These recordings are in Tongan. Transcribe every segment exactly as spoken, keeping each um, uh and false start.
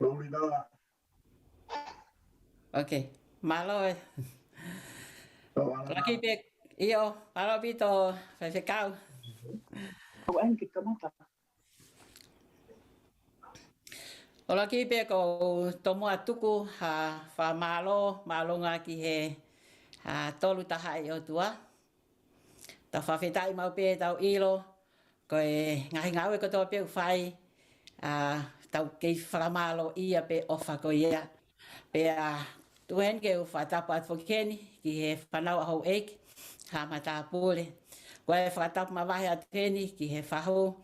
Paulina. Ok. Mālō e. Oloki pē, ʻio, mālō ʻaupito, faifekau. ʻOku ʻai ke kamata. ʻOloki pē ko e tomuʻa tuku ha fakamālō, mālō ange ki he, ʻa, Tolu Tahaʻi ʻOtua. Tau fakafetaʻi maʻu pē ʻetau ʻilo, ko e ngaahi ngāue kotoa pē ʻoku fai, ʻa, tau kei fakamālōʻia pē ʻofa ko ia. Pea tuku heni ke u fakatapu atu foki heni ki he fānau ʻa houʻeiki, ha matāpule. Ko e fakatapu mavahe atu heni ki he fahu.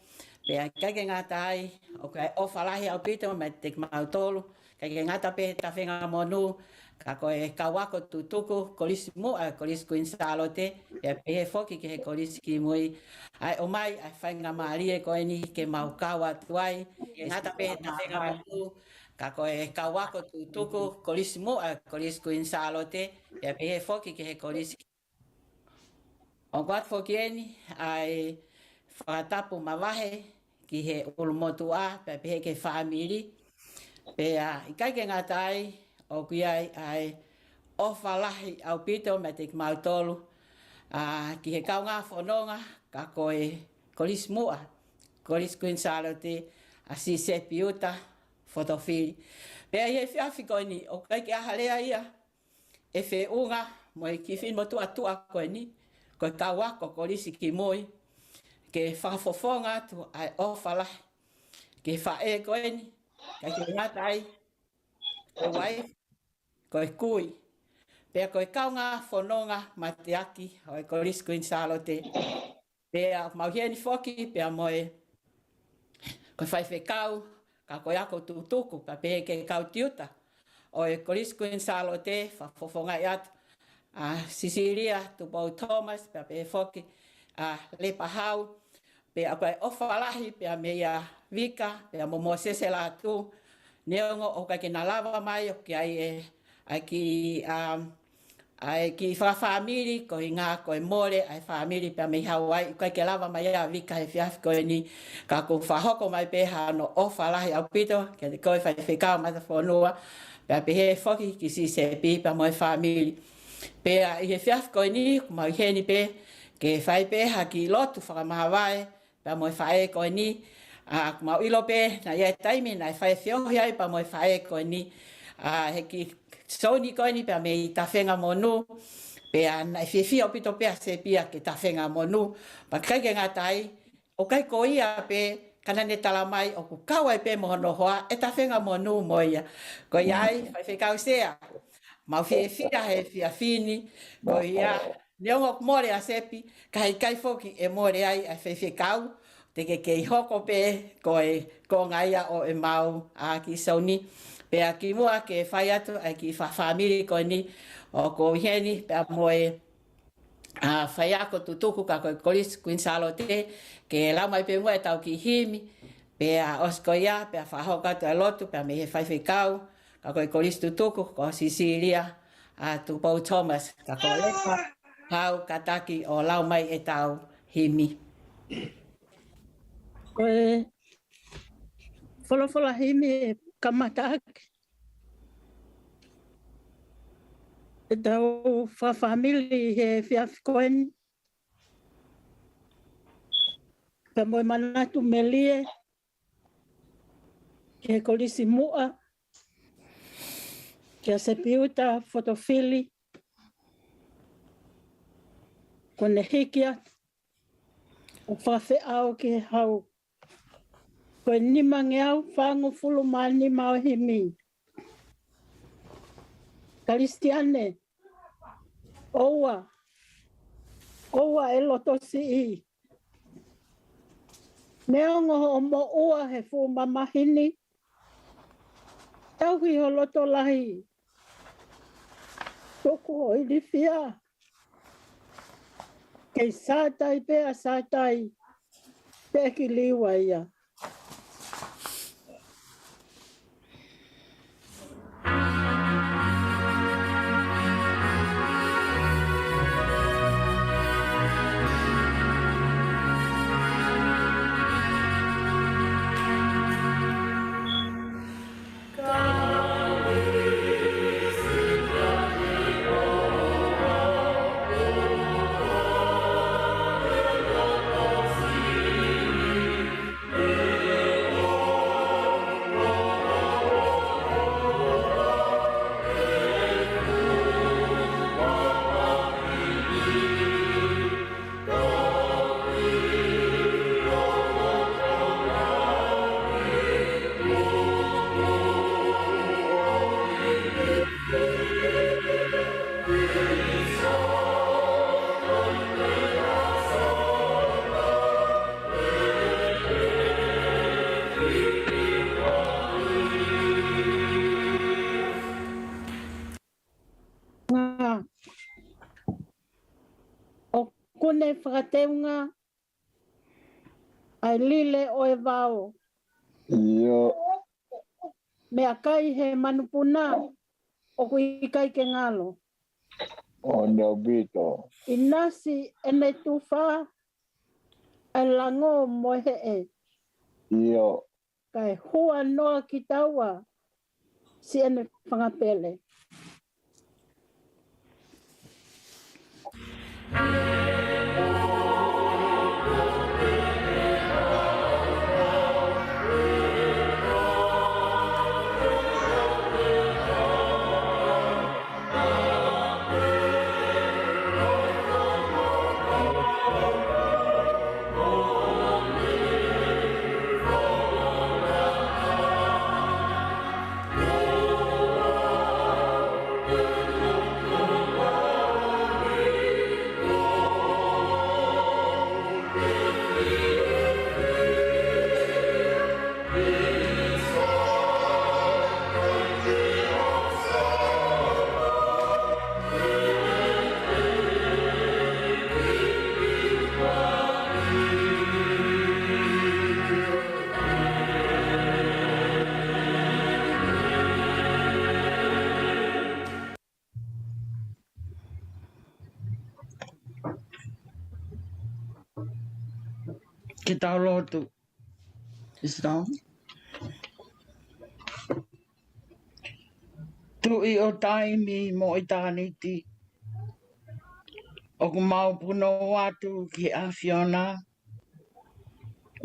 Pea ʻikai ke ngata ai, ʻoku ʻi ai e ʻofa lahi ʻaupito meiate kimautolu. ʻIkai ke ngata pē he tafenga monū, ka ko e kau ako tutuku, kolisi muʻa, Kolisi Kuini Sālote, pea pehē foki ki he kolisi kimui. ʻA e ʻomai ʻa e faingamālie ko eni ke mau kau atu ai, ʻikai ke ngata pē he tafenga monū, ka ko e kau ako tutuku, kolisi muʻa, Kolisi Kuini Sālote, pea pehē foki ki he kolisi. ʻOku ʻoatu foki eni ʻa e fakatapu mavahe ki he ʻulumotuʻa, pea pehē ki he fāmili. Pea ʻikai ke ngata ai, ʻoku ʻi ai ʻa e ʻofa lahi ʻaupito meiate kimautolu, ʻa, ki he kaungā fononga, ka ko e kolisi muʻa, Kolisi Kuini Sālote, ʻa Sisepi Uta Fotofili. Pea ʻi he efiafi ko eni, ʻoku ʻikai ke ʻi ai ha lea ia ʻe feʻunga mo e kiʻi finemotuʻa tuʻa ko eni, ko e kau ako kolisi kimui, ke fakafofonga atu ʻa e ʻofa lahi ki he faʻē ko eni, ʻikai ke ngata ai, ko e uaifi, ko e kui, pea ko e kaungā fononga mateaki ʻo e Kolisi Kuini Sālote. Pea mau ʻi heni foki, pea mo e, ko e faifekau, ka ko e ako tutuku, pea pehē ki he kau tiuta ʻo e Kolisi Kuini Sālote, fakafofongaʻi atu ʻa Sisilia Tupou Thomas, pea pehē foki ʻa Lepa Hau, pea ko e ʻofa lahi, pea meia Vika, pea mo Mōsese Lātū, neongo ʻoku ʻikai ke na lava mai ʻo ki ai e, ʻa e kiʻi, um, ʻa e kiʻi fakafāmili, ko e ʻuhinga ko e mole ʻa e fāmili pea mei Hauaiʻi, ʻikai ke lava mai ʻa Vika he efiafi ko eni, ka ʻoku fakahoko mai pē hano ʻofa lahi ʻaupito kiate koe faifekau Matafonua, pea pehē foki ki Sisepi pea mo e fāmili. Pea ʻi he efiafi ko eni, ʻoku mau ʻi heni pē ke fai pē ha kiʻi lotu fakamāvae, pea mo e faʻē ko eni, ʻa, ʻoku mau ʻilo pē, naʻe ʻi ai e taimi naʻe fai e feohi ai pea mo e faʻē ko eni, ʻa, he kiʻi souni ko eni pea mei tafenga monū, pea naʻe fiefia ʻaupito pē ʻa Sepia ki he tafenga monū, pea ʻikai ke ngata ai, ʻoku ʻikai ko ia pē, ka naʻa ne tala mai ʻoku kau ai pē mo hono hoa e tafenga monū mo ia. Ko ia ai, faifekau Sea, mau fiefia he efiafi ni, ko ia, neongo ʻoku mole ʻa Sepi, ka heʻikai foki ʻe mole ai ʻa e faifekau, te ke kei hoko pē ko e konga ia ʻo ʻemau, ʻa, kiʻi souni. Pea kimuʻa ke fai atu ʻa e kiʻi fakafāmili ko eni, ʻoku ou ʻi heni pea mo e, ʻa, faiako tutuku ka ko e Kolisi Kuini Sālote, ke lau mai pē muʻa ʻetau kiʻi himi, pea ʻosi ko ia, pea fakahoko atu ʻa e lotu, pea mei he faifekau, ka ko e kolisi tutuku, ko Sisilia, ʻa, Tupou Thomas, ka ko Lepa Hau, kātaki ʻo lau mai ʻetau himi. Ko e folofola himi ʻe kamata ʻaki ʻetau fakafāmili he efiafi ko eni. Pea mo e manatu melie ki he kolisi muʻa, kia Sepiuta Fotofili, kuo ne hiki atu ʻo fakafeʻao ki he hau. Ko e nimangeau fāngofulu mā nima ʻo e himi. Kalisitiane, ʻoua, ʻoua ʻe loto siʻi. Neongo hoʻo moʻua he fuʻu mamahi ni, tauhi ho loto lahi. Tuku hoʻo ilifia. Kei sātai pē ʻa sātai, pea ʻe liliu ai ia. ʻene fakateunga ʻa e lile ʻo e vao. ʻIo. Meʻakai he manupuna ʻoku ʻikai ke ngalo. ʻOku ʻaupito. ʻInasi ʻene tufa ʻa e lango mo e heʻe. ʻIo. Kae huanoa kitaua siʻene fanga pele. Ke tau lotu. Is it on? Tuʻi ʻo taimi mo ʻitāniti, ʻoku mau punou atu ki he ʻAfiona,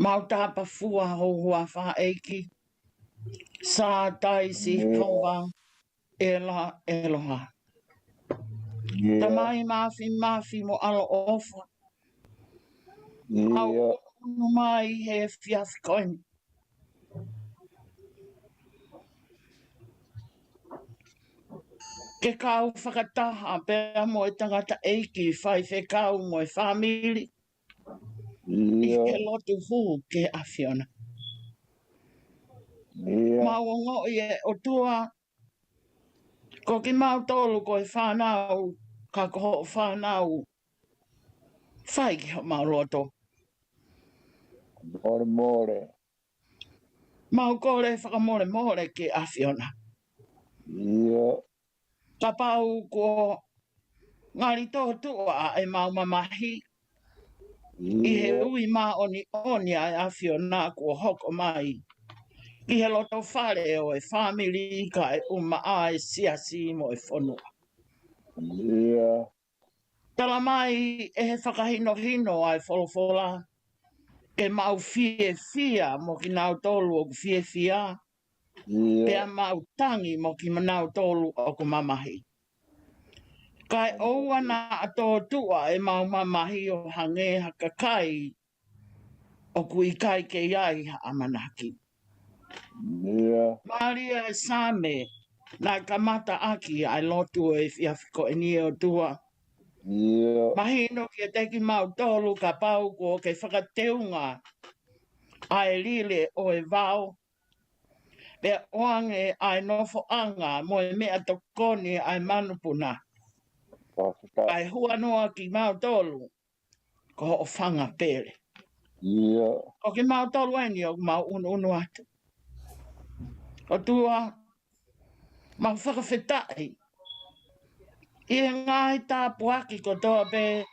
mau tapafua ho huafa ʻEiki, Sātai Sihova, ʻEla ʻEloha. ʻIo. Tamai Mafimafi mo ʻAloʻofa. ʻIo. ʻOku ʻunu mai he efiafi ko eni ke kau fakataha pea mo e tangataʻeiki, faifekau mo e fāmili ʻi ʻIo. he lotu hū ki he ʻAfiona. ʻIo. Mau ongoʻi ʻe ʻOtua, ko kimautolu ko e fānau, ka ko hoʻo fānau, fai ki homau loto. Molemole. Mau kole fakamolemole ki he ʻAfiona. ʻIo. Kapau kuo ngali tōtuʻa ʻemau mamahi ʻi he ʻIo. ui māʻoniʻoni ʻa e ʻAfiona kuo hoko mai ki he loto fale ʻo e fāmili kae ʻumaʻā e siasi mo e fonua. ʻIo. Tala mai ʻe he fakahinohino ʻa e folofola, ke mau fiefia mo kinautolu ʻoku fiefia, ʻIo. pea mau tangi mo kinautolu ʻoku mamahi. Kae ʻoua naʻa tōtuʻa ʻemau mamahi ʻo hangē ha kakai ʻoku ʻikai ke ʻi ai ha ʻamanaki. ʻIo. Mālie e Saame naʻe kamata ʻaki ʻa e lotu ʻo e efiafi ko eni, ʻe ʻOtua. ʻIo. Mahino kiate kimautolu kapau kuo ke fakateunga ʻa e lile ʻo e vao, pea ʻoange ʻa e nofoʻanga mo e meʻatokoni ʻa e manupuna, Pastor. kae huanoa kimautolu ko hoʻo fanga pele. ʻIo. Ko kimautolu eni ʻoku mau ʻunuʻunu atu. ʻOtua, mau fakafetaʻi ʻi he ngaahi tāpuaki kotoa pē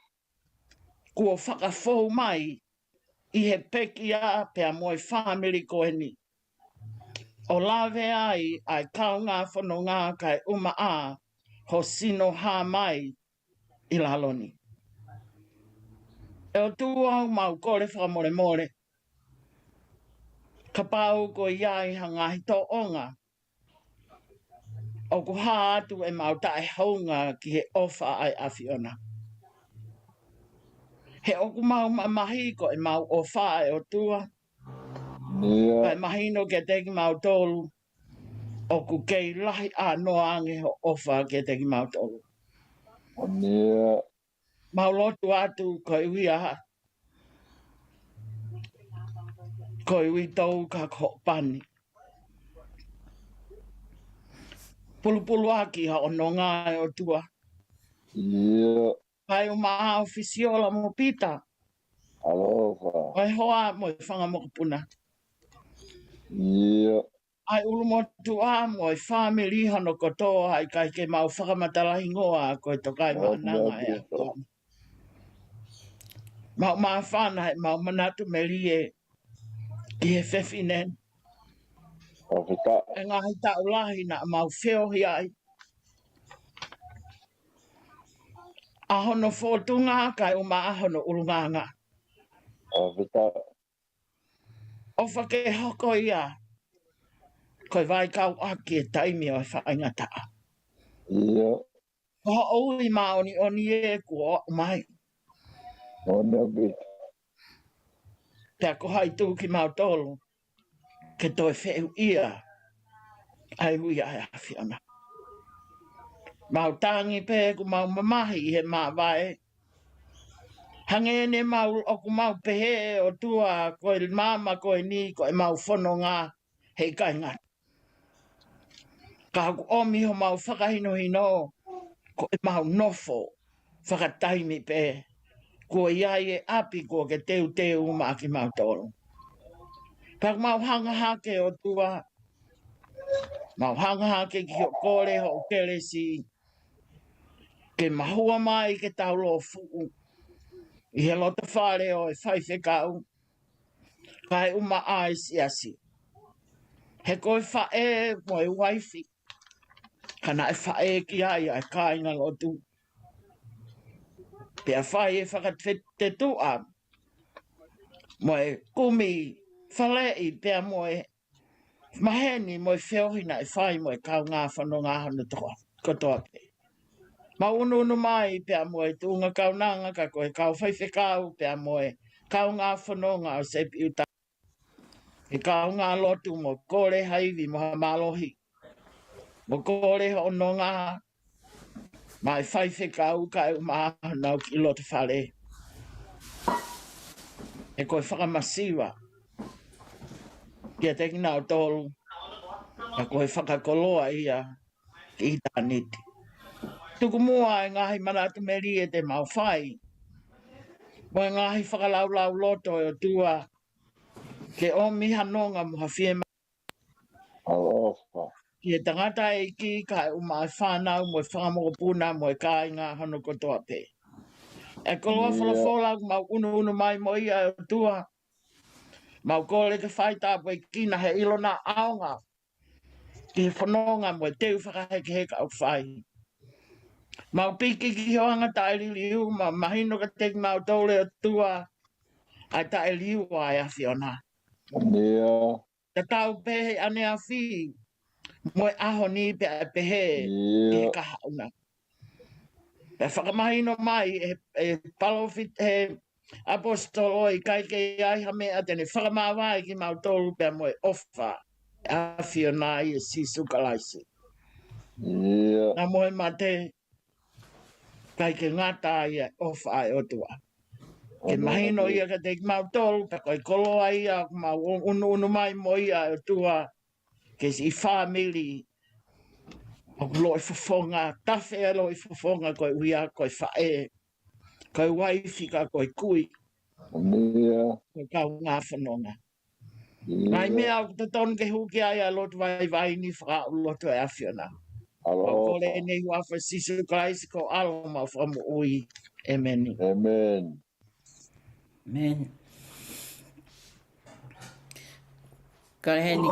kuo fakafou mai ʻi he pekia pea mo e fāmili ko eni, ʻo lave ai ʻa e kaungā fononga kae ʻumaʻā ho sino hā mai ʻi lalo ni. ʻE ʻOtua, ʻoku mau kole fakamolemole kapau kuo ʻi ai ha ngaahi tōʻonga ʻoku hā atu ʻemau taʻehounga ki he ʻofa ʻa e ʻAfiona. He ʻoku mau mamahi ko ʻemau ʻofa, ʻe ʻOtua. ʻIo. Kae mahino kiate kimautolu ʻoku kei lahi ʻānoa ange hoʻo ʻofa kiate kimautolu. ʻIo. Mau lotu atu koeʻuhi ā, koeʻuhi tou ka ko hoʻo pani. Pulupulu ʻaki haʻo nonga, ʻe ʻOtua. ʻIo. Kaeʻumaʻā ʻOfisiola mo Pita. ʻAlofa. Mo e hoa mo e fanga mokopuna. ʻIo. ʻA e ʻulumotuʻa mo e fāmili hono kotoa, ʻikai ke mau fakamatala hingoa, ko e Tokaimaʻananga ʻa e ʻOtua. Mau māfana heʻemau manatu melie ki he fefine. ʻOfita. ʻE ngaahi taʻu lahi naʻa mau feohi ai. ʻA hono fōtunga kaeʻumaʻā hono ʻulungaanga. ʻOfita. ʻOfa ke hoko ia ko e vaikauʻaki e taimi ʻo e faingataʻa. ʻIo. Ko hoʻo ui māʻoniʻoni ē kuo aʻu mai. ʻOniʻoni. Pea ko hai tuʻu kimautolu ke toe feʻuʻia ʻa e ui ʻa e ʻAfiona. Mau tangi pē kuo mau mamahi ʻi he māvae. Hangē ne mau ʻoku mau pehē ʻOtua ko e maama ko eni ko ʻemau fononga, heʻikai ngata. Ka ʻoku ʻomi homau fakahinohino ko ʻemau nofo fakataimi pē. Kuo ʻi ai e ʻapi kuo ke teuteu maʻa kimautolu. Pea ʻoku mau hanga hake ʻOtua, mau hanga hake ki hoʻo kole hoʻo kelesi ke mahua mai ke tau lōfuʻu ʻi he loto fale ʻo e faifekau, kaeʻumaʻā e siasi. He ko e faʻē mo e uaifi, ka naʻe faʻē ki ai ʻa e kāingalotu. Pea fai e fakafetuʻa mo e kumi faleʻi pea mo e maheni mo e feohi naʻe fai mo e kaungā fononga hono toa kotoa pē. Mau ʻunuʻunu mai pea mo e tuʻunga kaunanga ka ko e kau faifekau pea mo e kaungā fononga ʻo Sepiuta. E kaungā lotu mo kole ha ivi mo ha mālohi. Mo kole hoʻo nonga maʻa e faifekau kaeʻumaʻā honau kiʻi loto fale. He ko e fakamasiva kiate kinautolu, ka ko e fakakoloa ia ki ʻitāniti. Tuku muʻa e ngaahi manatu melie te mau fai, mo e ngaahi fakalaulauloto ʻe ʻOtua, ke ʻomi ha nonga mo ha fiemālie ʻAlofa. ki he tangataʻeiki kaeʻumaʻā e fānau mo e fanga mokopuna mo e kāinga hono kotoa pē. E koloa ʻIo. folofola ʻoku mau ʻunuʻunu mai mo ia ʻe ʻOtua. Mau kole ke fai tāpuekina he ʻilo naʻa ʻaonga ki he fononga mo e teu fakahekeheka ʻoku fai. Mau piki ki ho anga taʻeliliu, mau mahino kiate kimautolu ʻe ʻOtua ʻa e taʻeliliu ʻa e ʻAfiona. ʻIo. Tatau pē he ʻaneafi mo e ʻaho ni pea ʻe pehē ʻIo. ki he kahaʻu na. Pea fakamahino mai ʻe, ʻe palōfita, ʻe ʻaposetolo ʻikai ke ʻi ai ha meʻa te ne fakamāvae kimautolu pea mo e ʻofa ʻa e ʻAfiona ʻia Sīsū Kalaisi. ʻIo. Naʻa mo e mate, ʻikai ke ngata ai ʻa e ʻofa ʻa e ʻOtua. Ke ʻOniʻoni. mahino ia kiate kimautolu, pea ko e koloa ia ʻoku mau ʻunuʻunu mai mo ia ʻe ʻOtua, ke siʻi fāmili ʻoku loʻifofonga, tafe ʻa e loʻifofonga koeʻuhi ko e faʻē, ko e uaifi ka ko e kui, ʻIo. ko e kaungā fononga. ʻIo. Ngaahi meʻa ʻoku totonu ke hū ki ai ʻa e lotu vaivai ni fakaʻulotu ʻa e ʻAfiona. ʻAlofa. Mau kole ʻeni ʻi he huafa ʻo Sīsū Kalaisi ko e ʻAlo mo e Fakamoʻui. ʻĒmeni. ʻĒmeni. ʻĒmeni. Ka heni.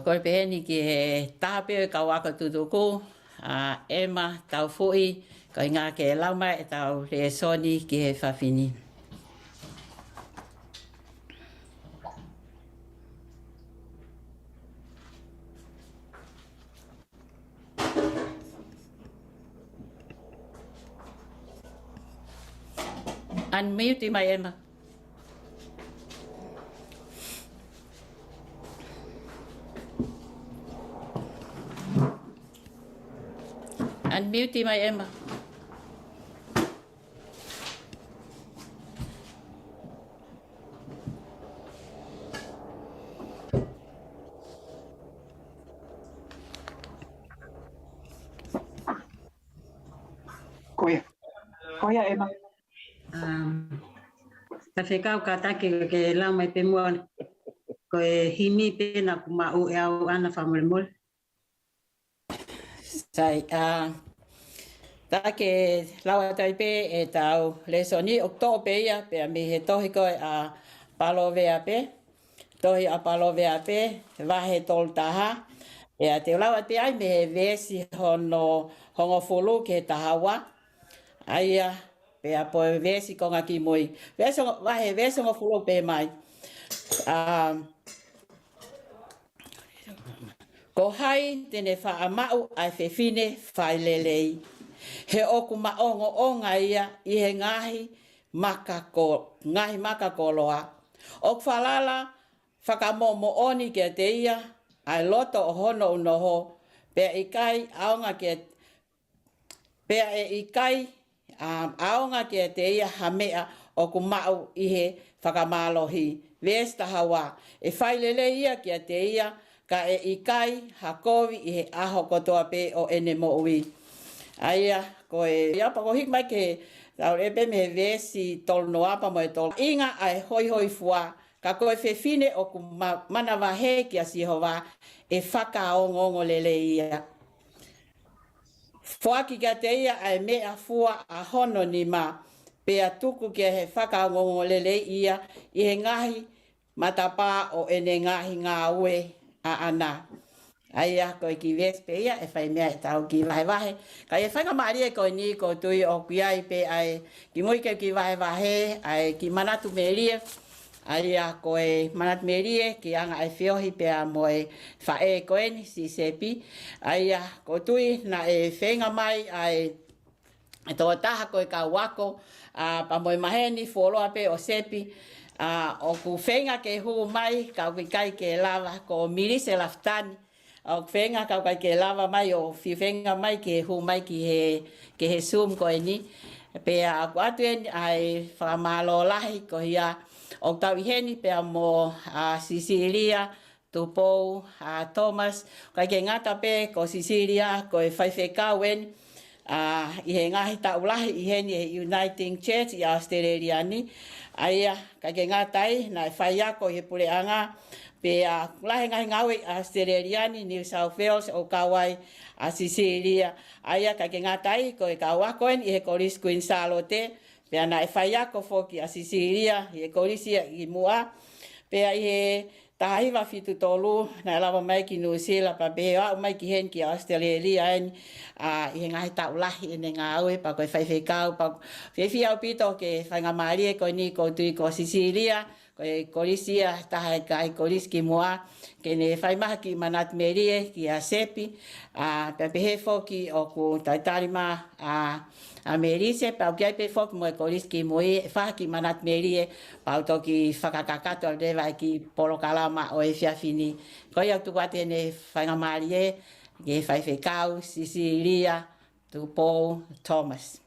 Kole pē heni ki he taha pē ʻo e kau ako tutuku, ʻa ʻEma Taufuʻi, ko e ʻuhinga ke lau mai ʻetau lēsoni ki he efiafi ni. Unmute mai ʻEma. Unmute mai ʻEma. Ko ia. Ko ia, ʻEma. Um, Faifekau, kātaki ke lau mai pē muʻa ko e himi pē naʻa ku maʻu ʻe au, ʻAna, fakamolemole. Sai, ʻa, tā ke lau atu ai pē ʻetau lēsoni, ʻoku toʻo pē ia pea mei he tohi ko ē ʻa Palōveape, tohi ʻa Palōveape, vahe tolu taha. ʻIa, te u lau atu ai mei he veesi hono hongofulu ki he taha ua. ʻA ia, pea pē veesi konga kimui. Veesi hongo-, vahe veesi hongofulu pē mai. ʻA, ko hai te ne faʻa maʻu ʻa e fefine failelei? He ʻoku maʻongoʻonga ia ʻi he ngaahi maka ko-, ngaahi maka koloa. ʻOku falala fakamoʻomoʻoni kiate ia ʻa e loto ʻo hono unoho, pea ʻikai ʻaonga kia-, pea ʻe ʻikai, um, ʻaonga kiate ia ha meʻa ʻoku maʻu ʻi he fakamālohi. Veesi taha ua, ʻe failelei ia kiate ia, ka ʻe ʻikai ha kovi ʻi he ʻaho kotoa pē ʻo ʻene moʻui. ʻA ia, ko e, ia pea ko u hiki mai ke tau ʻe pē mei he veesi tolu noa pea mo e tolu. Inga ʻa e hoihoifua, ka ko e fefine ʻoku ma-, manavahē kia Sihova, ʻe fakaongoongolelei ia. Foaki kiate ia ʻa e meʻafua ʻa hono nima, pea tuku ke fakaongoongolelei ia ʻi he ngaahi matapā ʻo ʻene ngaahi ngāue ʻaʻana. ʻA ia ko e kiʻi veesi pē ia ʻe fai mei ai ʻetau kiʻi vahevahe. Ka ʻi he faingamālie ko eni ʻoku ou tui ʻoku ʻi ai pē ʻa e kiʻi, mou kiʻi vahevahe ʻa e kiʻi manatu melie. ʻA ia ko e manatu melie ki he anga ʻa e feohi pea mo e faʻē ko eni, Sisepi. ʻA ia ʻoku ou tui naʻe feinga mai ʻa e ʻe tokotaha ko e kau ako, ʻa, pea mo e maheni fuoloa pē ʻo Sepi, ʻa, ʻoku feinga ke hū mai, ka ʻoku ʻikai ke lava, ko Milise Lafitani, ʻoku feinga ka ʻoku ʻikai ke lava mai ʻo fiu feinga mai ke hū mai ki he, ki he Zoom ko eni. Pea ʻoku ʻoatu eni ʻa e fakamālō lahi ko ia ʻoku tau ʻi heni pea mo, ʻa, Sisilia Tupou, ʻa, Thomas, ʻikai ke ngata pē ko Sisilia, ko e faifekau eni, ʻa, ʻi he ngaahi taʻu lahi ʻi heni ʻi he Uniting Church ʻi ʻAositelēlia ni. ʻA ia, ʻikai ke ngata ai, naʻe faiako ʻi he puleʻanga, pea lahi e ngaahi ngāue ʻi ʻAositelēlia ni, New South Wales, ʻo kau ai ʻa Sisilia. ʻA ia, ʻikai ke ngata ai, ko e kau ako eni ʻi he Kolisi Kuini Sālote, pea naʻe faiako foki ʻa Sisilia ʻi he kolisi ia ʻi muʻa. Pea ʻi he taha hiva fitu tolu, naʻe lava mai ki Nuʻusila, pea pehē ʻo aʻu mai ki heni ki ʻAositelēlia eni, ʻa, ʻi he ngaahi taʻu lahi ʻene ngāue, pea ko e faifekau, pea fiefia ʻaupito ki he faingamālie ko eni ʻoku ou tui ko Sisilia, ko e kolisi ia, taha e ngaahi kolisi kimuʻa, ke ne fai mai ha kiʻi manatu melie kia Sepi, ʻa, pea pehē foki ʻoku talitali mai ʻa, ʻa Melise, pea ʻoku ʻi ai pē foki mo e kolisi kimui, ʻe fai ha kiʻi manatu melie, pea ʻoku toki fakakakato leva e kiʻi polokalama ʻo e efiafi ni. Ko ia ʻoku tuku atu ʻene faingamālie, ki he faifekau, Sisilia Tupou Thomas.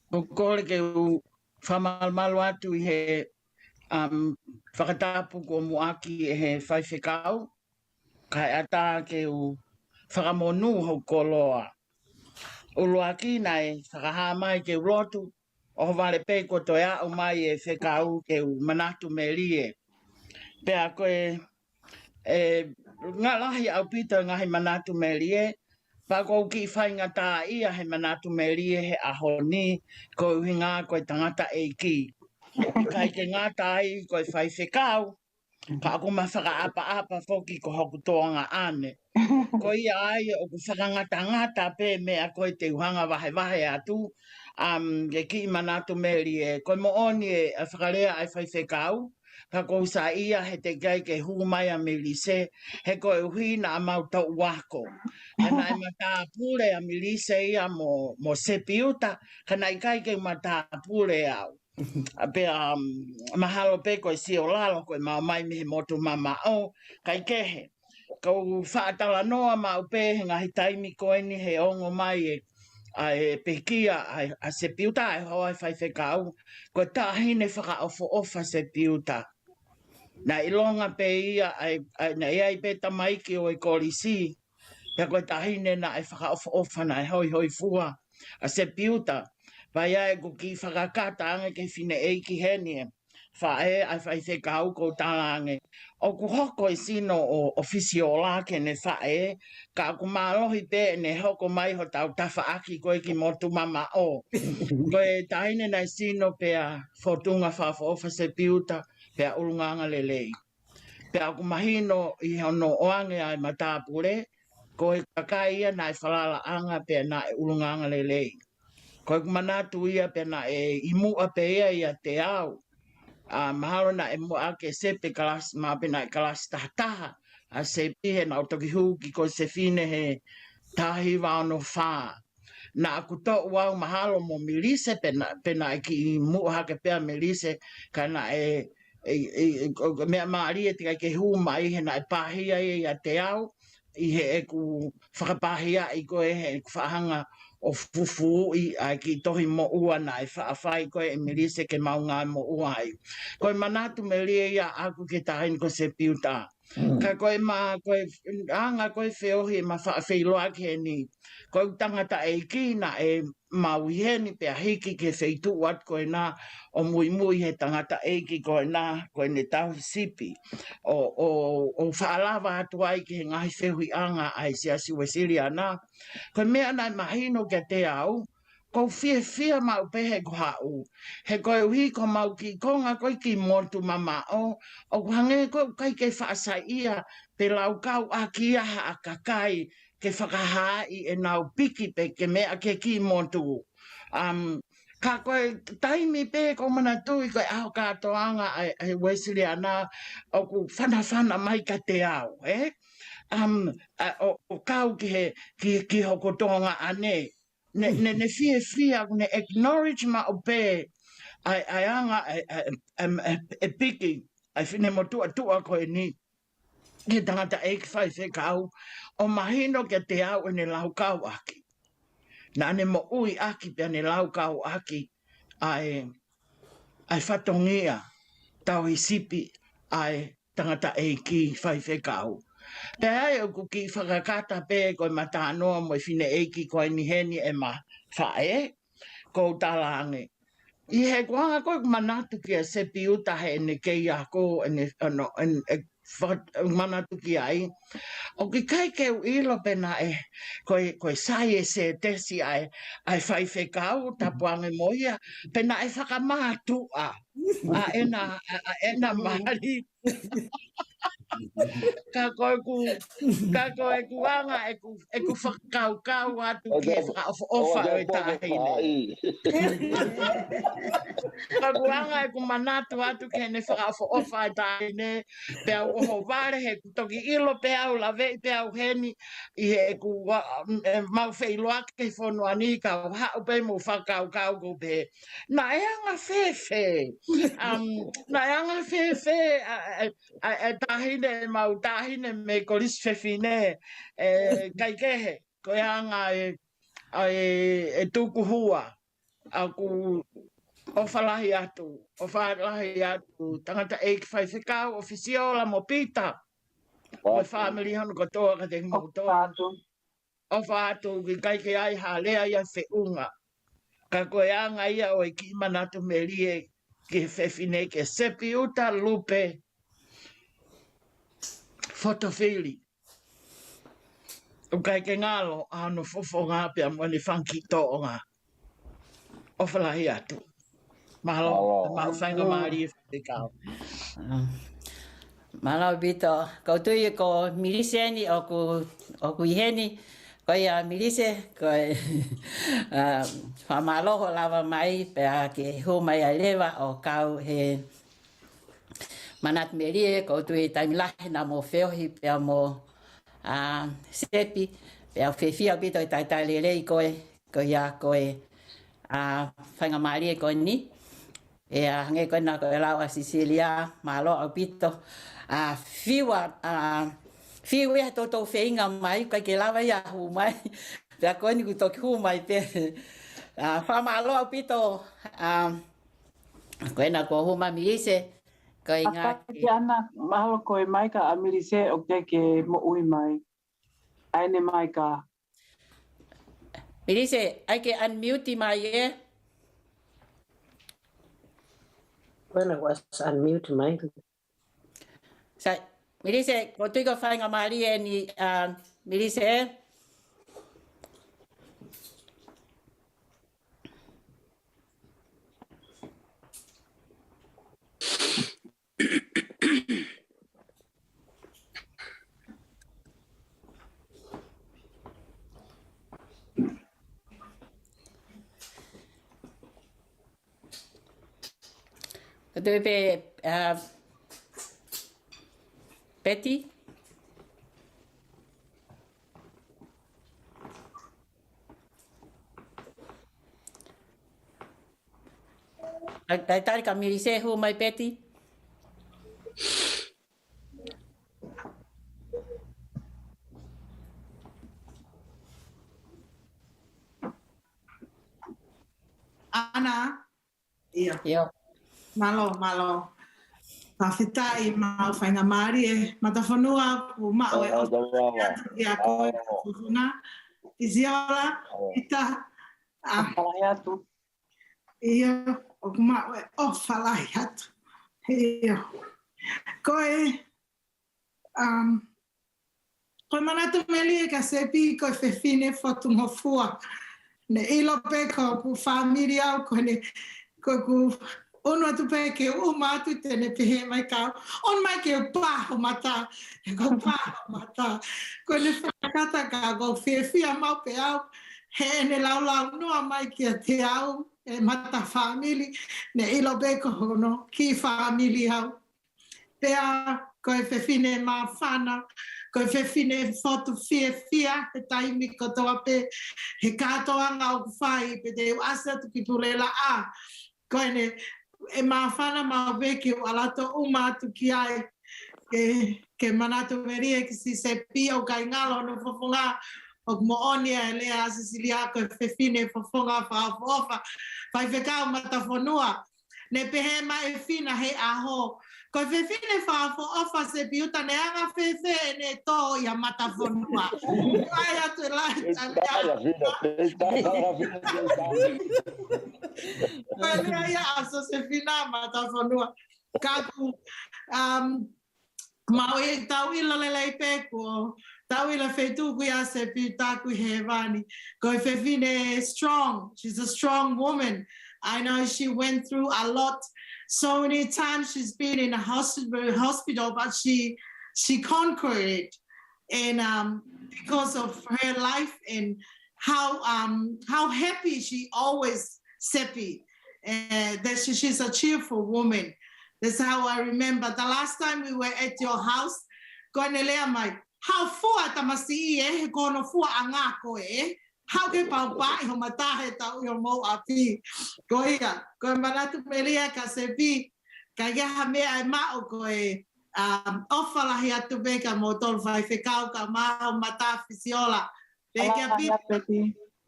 ʻOku ou kole ke u fakamalumalu atu ʻi he, um, fakatapu kuo muʻaki ʻe he faifekau, kae ʻatā ke u fakamonū hoku koloa. ʻUluaki naʻe fakahā mai ke u lotu, ʻohovale pē kuo toe aʻu mai e fekau ke u manatu melie. Pea ko e, ʻe, ngaahi lahi ʻaupito e ngaahi manatu melie, Pea ʻoku ou kiʻi faingataʻaʻia he manatu melie he ʻaho ni, ko e ʻuhinga ko e tangataʻeiki. ʻIkai ke ngata ai ko e faifekau, ka ʻoku ma fakaʻapaʻapa foki ko hoku toʻonga ʻane. Ko ia ai ʻoku fakangatangata pē meʻa ko e te u hanga vahevahe atu, um, ke kiʻi manatu melie. Ko e moʻoni ē, ʻa e fakalea ʻa e faifekau, ka ʻoku ou saiʻia he teʻeki ai ke hū mai ʻa Melise, he ko e ʻuhi naʻa mau toʻu ako. He naʻe matāpule ʻa Melise ia mo, mo Sepiuta, ka naʻe ʻikai ke matāpule au. ʻA pea, um, mahalo pē ko e siolalo, ko e mau mai mei he motu mamaʻo, kaikehe. Ka u faʻa talanoa maʻu pē he ngaahi taimi ko eni he ongo mai ē, ʻa e pekia, ʻa e, ʻa Sepiuta, ʻa e hoa ʻa e faifekau, ko e taʻahine fakaʻofoʻofa Sepiuta. Naʻe ʻilonga pē ia, ʻa e, ʻa e, naʻe ʻi ai pē tamaiki ʻo e kolisi, pea ko e taʻahine naʻe fakaʻofoʻofa naʻe hoihoifua, ʻa Sepiuta. Pea ʻoku ou kiʻi fakakata ange ki he fineʻeiki heni ē, faʻē ʻa e faifekau ʻoku ou talaange. ʻOku hoko e sino ʻo, ʻo fisiola ki heʻene faʻē, ka ʻoku mālohi pē ʻene hoko mai hotau tafaʻaki ko ē ki motu mamaʻo. Ko e taʻahine naʻe sino pea fōtunga fakaʻofoʻofa Sepiuta, pea ʻulungaanga lelei. Pea ʻoku mahino ʻi hono ʻoange ʻa e matāpule, ko e kakai ia naʻe falalaʻanga pea naʻe ʻulungaanga lelei. Ko ʻeku manatu ia pea naʻe ʻi muʻa pē ia ʻiate au. ʻA, mahalo naʻe muʻa ke Sepe kalasi mā pea naʻe kalasi tahataha ʻa Sepe he naʻa ku toki hū ki Kosefine he taha hiva ono fā. Naʻa ku toʻu au mahalo mo Melise pea na, pea naʻe kiʻi muʻa hake pē ʻa Melise, ka naʻe, e, e, e, ko e meʻa mālie teʻeki ai ke hū mai he naʻe pāhia ia ʻiate au, ʻi heʻeku fakapāhiaʻi ko ē heʻeku faʻa hanga ʻo fufuuʻi ʻa e kiʻi tohi moʻua naʻe faʻa fai ko ē ʻe Melise ke mau ngāue moʻua ai. Ko e manatu melie ia ʻaʻaku ki he taʻahine ko Sepiuta. Mm. Ka ko e ma, ko e anga ko e feohi ʻema faʻa feiloaki heni. Ko e tangataʻeiki naʻe mau ʻi heni pea hiki ki he feituʻu atu ko ena ʻo muimui he tangataʻeiki ko ena, ko ʻene tauhi sipi. ʻO, ʻo, ʻo faʻa lava atu ai ki he ngaahi feohiʻanga ʻa e Siasi Uēsiliana. Ko e meʻa naʻe mahino kiate au, ʻoku ou fiefia maʻu pē he ko haʻu. He koeʻuhi ko homau kiʻi konga ko ē ki motu mamaʻo, ʻoku hangē ko ē ʻoku ʻikai ke faʻa saiʻia pe laukau ʻaki ia ha kakai ke fakahaaʻi ʻenau piki pe ke meʻa ki he kiʻi motu. Um, ka ko e taimi pē ʻoku ou manatuʻi ko e ʻaho kātoanga ʻa e, ʻa e Uēsiliana ʻoku fanafana mai kiate au, ē? Um, ʻa, ʻo, ʻo kau ki he, ki, ki hoku toʻonga ʻane. Ne, ne, ne fiefia, ne acknowledge maʻu pē ʻa e, ʻa e anga, ʻa e, ʻa e, ʻa e, ʻa e, ʻa e piki ʻa e finemotuʻa ko eni ki he tangataʻeiki faifekau, ʻo mahino kiate au ʻene laukau ʻaki. Naʻa ne moʻui ʻaki pea ne laukau ʻaki ʻa e, ʻa e fatongia tauhi sipi ʻa e tangataʻeiki faifekau. Pea ʻoku ou kiʻi fakakata pē ko ʻema talanoa mo e fineʻeiki ko eni heni ʻema faʻē, ʻoku ou talaange. ʻI heʻeku anga ko ē ʻeku manatu kia Sepiuta heʻene kei ako, ʻene, ʻano, ʻene, ʻe, fa-, manatu ki ai. ʻOku ʻikai ke u ʻilo pe naʻe, ko e, ko e sai e sētesi ʻa e, ʻa e faifekau, tapu ange mo ia, pe naʻe fakamātuʻa ʻa ʻena, ʻa, ʻa ʻena mali. Ka ko ʻeku, ka ko ʻeku anga ʻeku, ʻeku fakakaukau atu ki he fakaʻofoʻofa ʻo e taʻahine. Ka ʻeku anga ʻeku manatu atu ki heʻene fakaʻofoʻofa ʻo e taʻahine, pea u ʻohovale he ʻoku toki ʻilo pē au, laveʻi pē au heni, ʻi heʻeku, ʻemau feiloaki he fonua ni ka u haʻu pē mo fakakaukau ʻoku ou pehē. Naʻe anga fēfē. Um, naʻe anga fēfē ʻa, ʻa, ʻa, ʻa e taʻahine, ʻemau taʻahine mei Kolisi Fefine, ē, kaikehe, ko e anga ē, ʻa e, ʻe tuku hua, ʻoku ʻofa lahi atu, ʻofa lahi atu, tangataʻeiki faifekau, ʻOfisiola mo Pita, mo e fāmili hono kotoa ka te ʻOfa atu. ʻOfa atu, ʻoku ʻikai ke ʻi ai ha lea ia feʻunga. Ka ko e anga ia ʻo e kiʻi manatu melie ki he fefine ko Sepiuta Lupe Fotofili. ʻOku ʻikai ke ngalo ʻa hono fofonga pea mo ʻene fanga kiʻi tōʻonga. ʻOfa lahi atu. Mālō, mālō. Maʻu faingamālie faifekau. Mālō ʻaupito. Ko u tui ko Milise eni ʻoku, ʻoku ʻi heni. Ko ia Milise, ko e, ʻa, fakamālō hoʻo lava mai, pea ke hū mai ai leva ʻo kau he manatu melie, ko u tui taimi lahi naʻa mo feohi pea mo, ʻa, Sepi, pea fiefia ʻaupito e talitali lelei ko e, ko ia ko e, ʻa, faingamālie ko eni. ʻIa, hangē ko ena ko e lau ʻa Sisilia, mālō ʻaupito. ʻA, fiu ʻa, ʻa, fiu ia he toutou feinga mai, ʻikai ke lava ia hū mai. Pea ko eni kuo toki hū mai pē. ʻA, fakamālō ʻaupito, ʻa, ko ena kuo hū mai Milise, ko e ʻa, ngā ʻikai ke ana, mahalo ko e maika ʻa Milise ʻoku teʻeki ke moʻui mai. ʻA ʻene maika. Milise, ʻai ke unmute mai ē. Ko ena kuo unmute mai. Sai, Milise, ko u tui ko e faingamālie eni, ʻa, Milise. Ko u tui pē, ʻa, Peti. ʻAi, ʻai tali kia Milise, hū mai Peti. Ana. ʻIa. ʻIa. Mālō, mālō. Fakafetaʻi maʻu faingamālie, Matafonua, kuo maʻu e ʻofa lahi atu kia koe, Matafonua. Isiola, ʻita, ʻa, ʻofa lahi atu. ʻIa, ʻoku maʻu e ʻofa lahi atu. ʻIa. Ko e, um, ko e manatu melie kia Sepi, ko e fefine fotungofua. Ne ʻilo pē ko hoku fāmili au, ko ʻene, ko ʻeku ʻunu atu pē ke u ʻuma atu te ne pehē mai kia au, ʻunu mai ke u pā ho mata, he ko e pā ho mata. Ko ʻene fakakata ka ʻoku ou fiefia maʻu pē au, heʻene laulaunoa mai kiate au, e mata fāmili, ne ʻilo pē ko hono kiʻi fāmili au. Pea ko e fefine māfana, ko e fefine fotu fiefia he taimi kotoa pē, he kātoanga ʻoku fai, pea te u ʻasi atu ki Pulelaʻa. Ko ʻene, ʻe māfana maʻu pē ke u ʻalu atu ʻo ʻuma atu ki ai. Ke, ke manatu melie kia Sepi, ʻoku ʻikai ngalo hono fofonga, ʻoku moʻoni ʻa e lea ʻa Sisilia ko e fefine fofonga fakaʻofoʻofa. Faifekau Matafonua, ne pehē mai ʻe Fina he ʻaho, ko e fefine fakaʻofoʻofa Sepi, ʻuta ne anga fēfē ʻene tō ʻia Matafonua. ʻAi atu e lahi tali. Ko e lea ia ʻa Sosefina Matafonua. Ka ʻoku, um, maʻu e tau ʻilo lelei pē ko, tau ʻilo feituʻu ko ia Sepi, taku ʻi hēvani. Ko e fefine strong. She's a strong woman. I know she went through a lot. So many times she's been in a hospital, hospital, but she, she conquered it. And, um, because of her life and how, um, how happy she always, Sepi, uh, that she, she's a cheerful woman. That's how I remember the last time we were at your house. Ko ʻene lea mai, haʻu fua tamasiʻi ē, he ko hono fuaʻanga koe ē. Haʻu ke paupauʻi ho mata he tau ʻi homou ʻapi. Ko ia, ko e manatu melie kia Sepi, ka ʻi ai ha meʻa ʻe maʻu ko e, um, ʻofa lahi atu pē kia moutolu faifekau kae ʻumaʻā ho mata Fisiola. Pea kia Pita.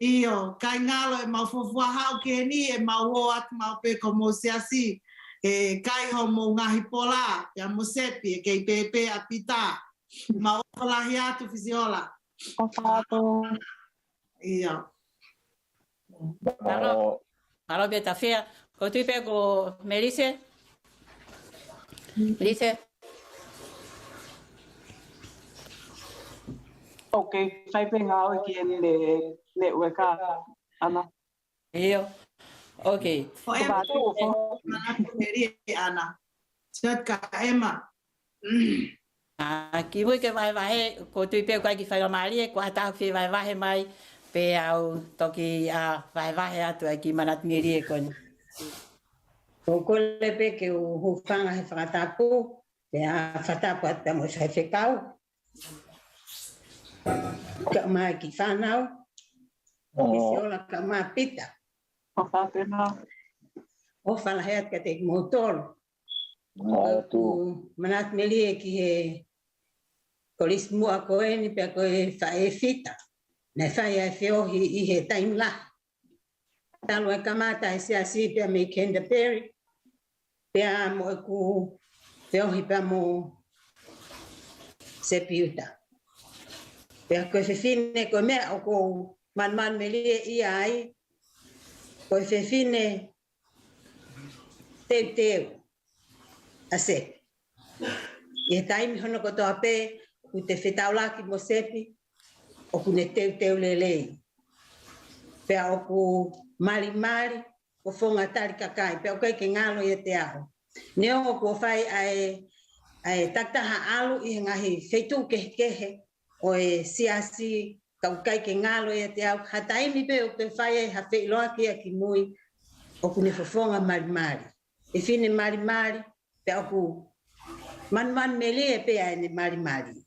ʻIo, ʻikai ngalo ʻemau fuofua haʻu ki heni, ʻemau ō atu maʻu pē ko homou siasi. ʻIkai homou ngaahi pola, pea mo Sepi, ʻe kei pēpē ʻa Pita. Mau ʻofa lahi atu Fisiola. ʻOfa atu. ʻIa. Mālō. Mālō pē Tafea. Ko u tui pē ko Melise. Melise. Ok, fai pē ngāue ki he ne, ne ueka, Ana. ʻIo. Ok. Ko e Ko e pātū, ko e manatu melie, Ana. Siat ka Emma. ʻA, kimuʻa ke vahevahe, ʻoku ou tui pē ʻoku ʻikai ke fai ngā mālie, ko ʻata fie vahevahe mai, pea u toki, ʻa, vahevahe atu ʻa e kiʻi manatu melie ko eni. ʻOku ou kole pē ke u hūfanga he fakatapu, pea fakatapu atu pea mo e faifekau. Kae ʻumaʻā e kiʻi fānau. ʻO. ʻOfisi Ola kae ʻumaʻā Pita. ʻOfa pē na. ʻOfa lahi atu kiate kimoutolu. ʻO. ʻOku ou manatu melie ki he Kolisi Muʻa ko eni pea ko e faʻē fita. Naʻe fai ai e feohi ʻi he taimi lahi. Talu ai e kamata e siasi pea mei Canterbury, pea mo ʻeku feohi pea mo Sepi Uta. Pea ko e fefine, ko e meʻa ʻoku ou manumanu melie ai, ko e fefine teuteu ʻa Sepi. ʻI he taimi hono kotoa pē, ʻoku te fetaulaki mo Sepi, ʻoku ne teuteu lelei. Pea ʻoku malimali, fofonga tali kakai, pea ʻoku ʻikai ke ngalo ʻiate au. Neongo kuo fai ʻa e, ʻa e takitaha ʻalu ʻi he ngaahi feituʻu kehekehe ʻo e siasi, ka ʻoku ʻikai ke ngalo ʻiate au, ha taimi pē ʻoku ke fai ai ha feʻiloaki ʻa kimui, ʻoku ne fofonga malimali. Fefine malimali, pea ʻoku manumanu melie pē ʻa ʻene malimali.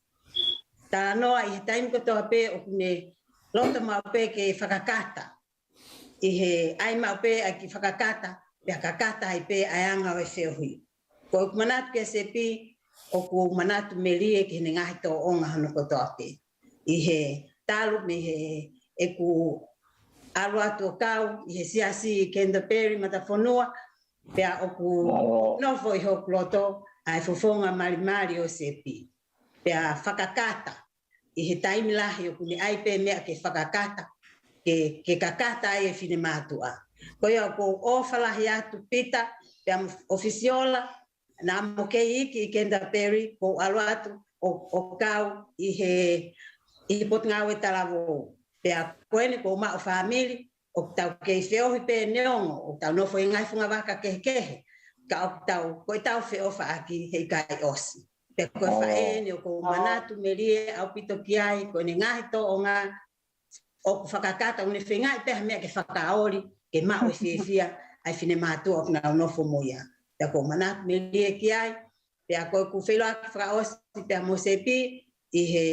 Talanoa ʻi he taimi kotoa pē ʻoku ne loto maʻu pē ke fakakata. ʻI he ʻai maʻu pē ʻa e kiʻi fakakata, pea kakata ai pē ʻa e anga ʻo e feohi. Ko ʻeku manatu kia Sepi, ʻoku ou manatu melie ki heʻene ngaahi tōʻonga hono kotoa pē. ʻI he talu mei heʻeku ʻalu atu ʻo kau ʻi he siasi ʻi Canterbury, Matafonua, pea ʻoku Mālō. nofo ʻi hoku loto ʻa e fofonga malimali ʻo Sepi. Pea fakakata, ʻi he taimi lahi ʻoku ne ʻai pē meʻa ke fakakata, ke, ke kakata ai e finemātuʻa. Ko ia ʻoku ou ʻofa lahi atu Pita, pea mo ʻOfisi Ola, naʻa mo kei iiki ʻi Canterbury, ʻoku ou ʻalu atu ʻo, ʻo kau ʻi he, ʻi he Potungāue Talavou. Pea ko eni ʻoku ou maʻu fāmili, ʻoku tau kei feohi pē neongo ʻoku tau nofo ʻi he ngaahi funga vaka kehekehe, ka ʻoku tau, ko ʻetau feʻofaʻaki he ʻikai ʻosi. Pea ko e Mālō. faʻē eni ʻoku ou manatu melie ʻaupito ki ai, ko ʻene ngaahi tōʻonga ʻoku fakakata, ʻoku ne feingaʻi pē ha meʻa ke fakaoli, ke maʻu e fiefia ʻa e finemātuʻa ʻoku nau nofo mo ia. Pea ʻoku ou manatu melie ki ai, pea ko ʻeku feʻiloaki fakaʻosi pea mo Sepi, ʻi he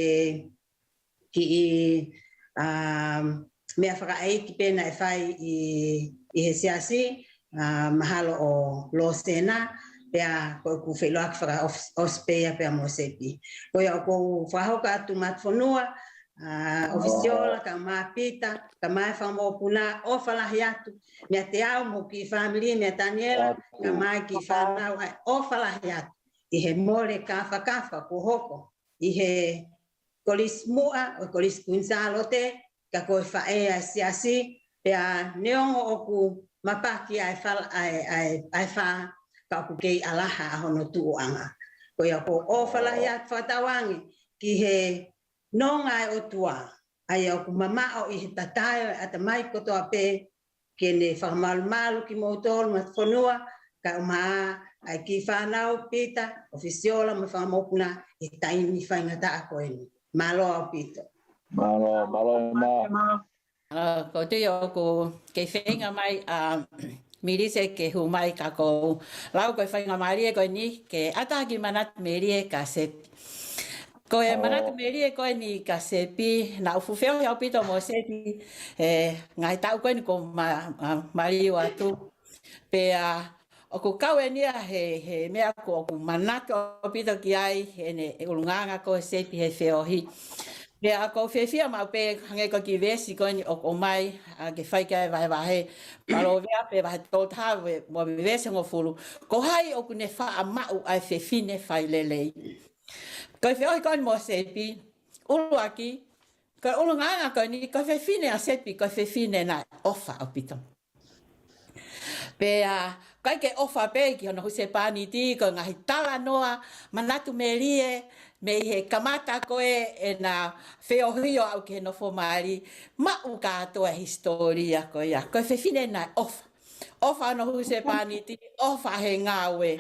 kiʻi, um, meʻa fakaʻeiki pē naʻe fai ʻi, ʻi he siasi, uh, mahalo ʻo Losena, pea ko ʻeku feʻiloaki fakaʻos-, ʻosi pē ia pea mo Sepi. Ko ia ʻoku ou fakahoko atu Matafonua, uh, ʻOfisi Ola, kae ʻumaʻā Pita, kae ʻumaʻā e fanga mokopuna, ʻofa lahi atu meiate au mo e kiʻi fāmili, meia Taniela, kae ʻumaʻā e kiʻi fānau, ʻa e ʻofa lahi atu ʻi he mole kāfakafa kuo hoko ʻi he Kolisi Muʻa, ʻo e Kolisi Kuini Sālote, ka ko e faʻē ʻa e siasi, pea neongo ʻoku mapaki ʻa e fal-, ʻa e, ʻa e, ʻa e fā, ka ʻoku kei ʻalaha ʻa hono tuʻuʻanga. Ko ia ʻoku ou ʻofa lahi atu fakatauange ki he nonga ʻa e ʻOtua, ʻa ia ʻoku mamaʻo ʻi he tatae ʻo e ʻatamai kotoa pē, ke ne fakamalumalu kimoutolu Matafonua, kae ʻumaʻā ʻa e kiʻi fānau Pita, ʻOfisi Ola mo e fanga mokopuna ʻi he taimi faingataʻa ko eni. Mālō ʻaupito. Mālō, mālō ʻe mā. Mālō, ʻoku ou tui ʻoku kei feinga mai ʻa Milise ke hū mai ka ʻoku ou lau ko e faingamālie ko eni ke ʻatā ha kiʻi manatu melie kia Sepi. Ko e manatu melie ko eni kia Sepi, naʻa ku fuʻu feohi ʻaupito mo Sepi he ngaahi taʻu ko eni kuo ma-, ma-, maliu atu. Pea ʻoku kau eni ia he, he meʻa ko ʻeku manatu ʻaupito ki ai, heʻene ʻulungaanga ko Sepi he feohi. Pea ʻoku ou fiefia maʻu pē hangē ko e kiʻi veesi ko eni ʻoku ʻomai, ʻa, ke fai ki ai e vahevahe. Palōveape vahe tolu taha mo e veesi hongofulu. Ko hai ʻoku ne faʻa maʻu ʻa e fefine fai lelei? Ko e feohi ko eni mo Sepi, ʻuluaki, ko e ʻulungaanga ko eni, ko e fefine ʻa Sepi, ko e fefine naʻe ʻofa ʻaupito. Pea ʻikai ke ʻofa pē ki hono husepāniti, ko e ngaahi talanoa manatu melie mei he kamata ko ē ʻena feohi ʻo aʻu ki he nofo mali, maʻu kātoa e hisitōlia ko ia. Ko e fefine naʻe ʻofa. ʻOfa hono husepāniti, ʻofa he ngāue,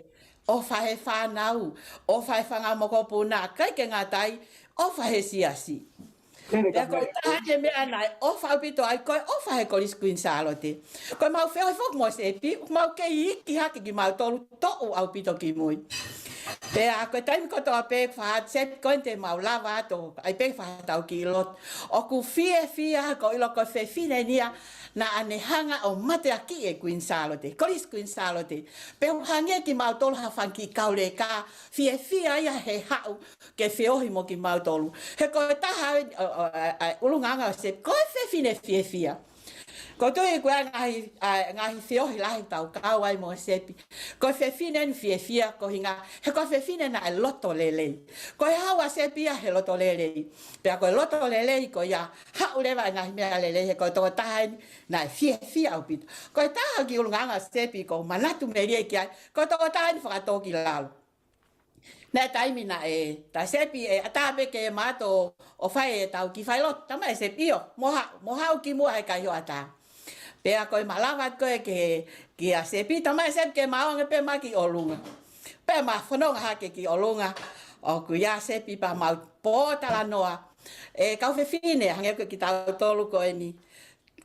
ʻofa he fānau, ʻofa he fanga mokopuna, ʻikai ke ngata ai, ʻofa he siasi. Pea ko e taha e meʻa naʻe ʻofa ʻaupito ai, ko e ʻofa he Kolisi Kuini Sālote. Ko ʻemau feohi foki mo Sepi, ʻoku mau kei iiki hake kimautolu, toʻu ʻaupito ki mui. Pea ko e taimi kotoa pē, faʻa Sepi, ko eni te mau lava atu, ʻai pē faʻa tau kiʻi lotu. ʻOku fiefia ko e ʻilo ko e fefine eni ia naʻa ne hanga ʻo mateakiʻi e Kuini Sālote, Kolisi Kuini Sālote. Pea ʻoku hangē kimautolu ha fanga kiʻi kauleka, fiefia ia he haʻu ke feohi mo kimautolu. He ko e taha ʻo, ʻo, ʻa, ʻa, ʻulungaanga ʻo Sepi, ko e fefine fiefia. ʻOku ou tui ko e ngaahi, ʻa, ngaahi feohi lahi ʻoku tau kau ai mo Sepi, ko e fefine eni fiefia, ko e ʻuhinga he ko e fefine naʻe loto lelei. Ko e hau ʻa Sepi ia he loto lelei. Pea ko e loto lelei ko ia, haʻu leva e ngaahi meʻa lelei, he ko e tokotaha eni naʻe fiefia ʻaupito. Ko e taha kiʻi ʻulungaanga ʻo Sepi ʻoku ou manatu melie ki ai, ko e tokotaha eni fakatōkilalo. Naʻe taimi naʻe, tā Sepi, ʻe ʻatā pē ke ma ō atu ʻo fai ʻetau kiʻi failotu? Talamai ʻe Sepi, ʻio, mou haʻu, mou haʻu kimuʻa, he ʻikai hoʻatā. Pea ko e malava ko ē ke, kia Sepi, talamai ʻe Sepi ke ma ō ange pē ma ki ʻolunga. Pea ma fononga hake ki ʻolunga, ʻoku ʻi ai ʻa Sepi pea mau pōtalanoa. ʻE kau fefine, hangē ko kitautolu ko eni,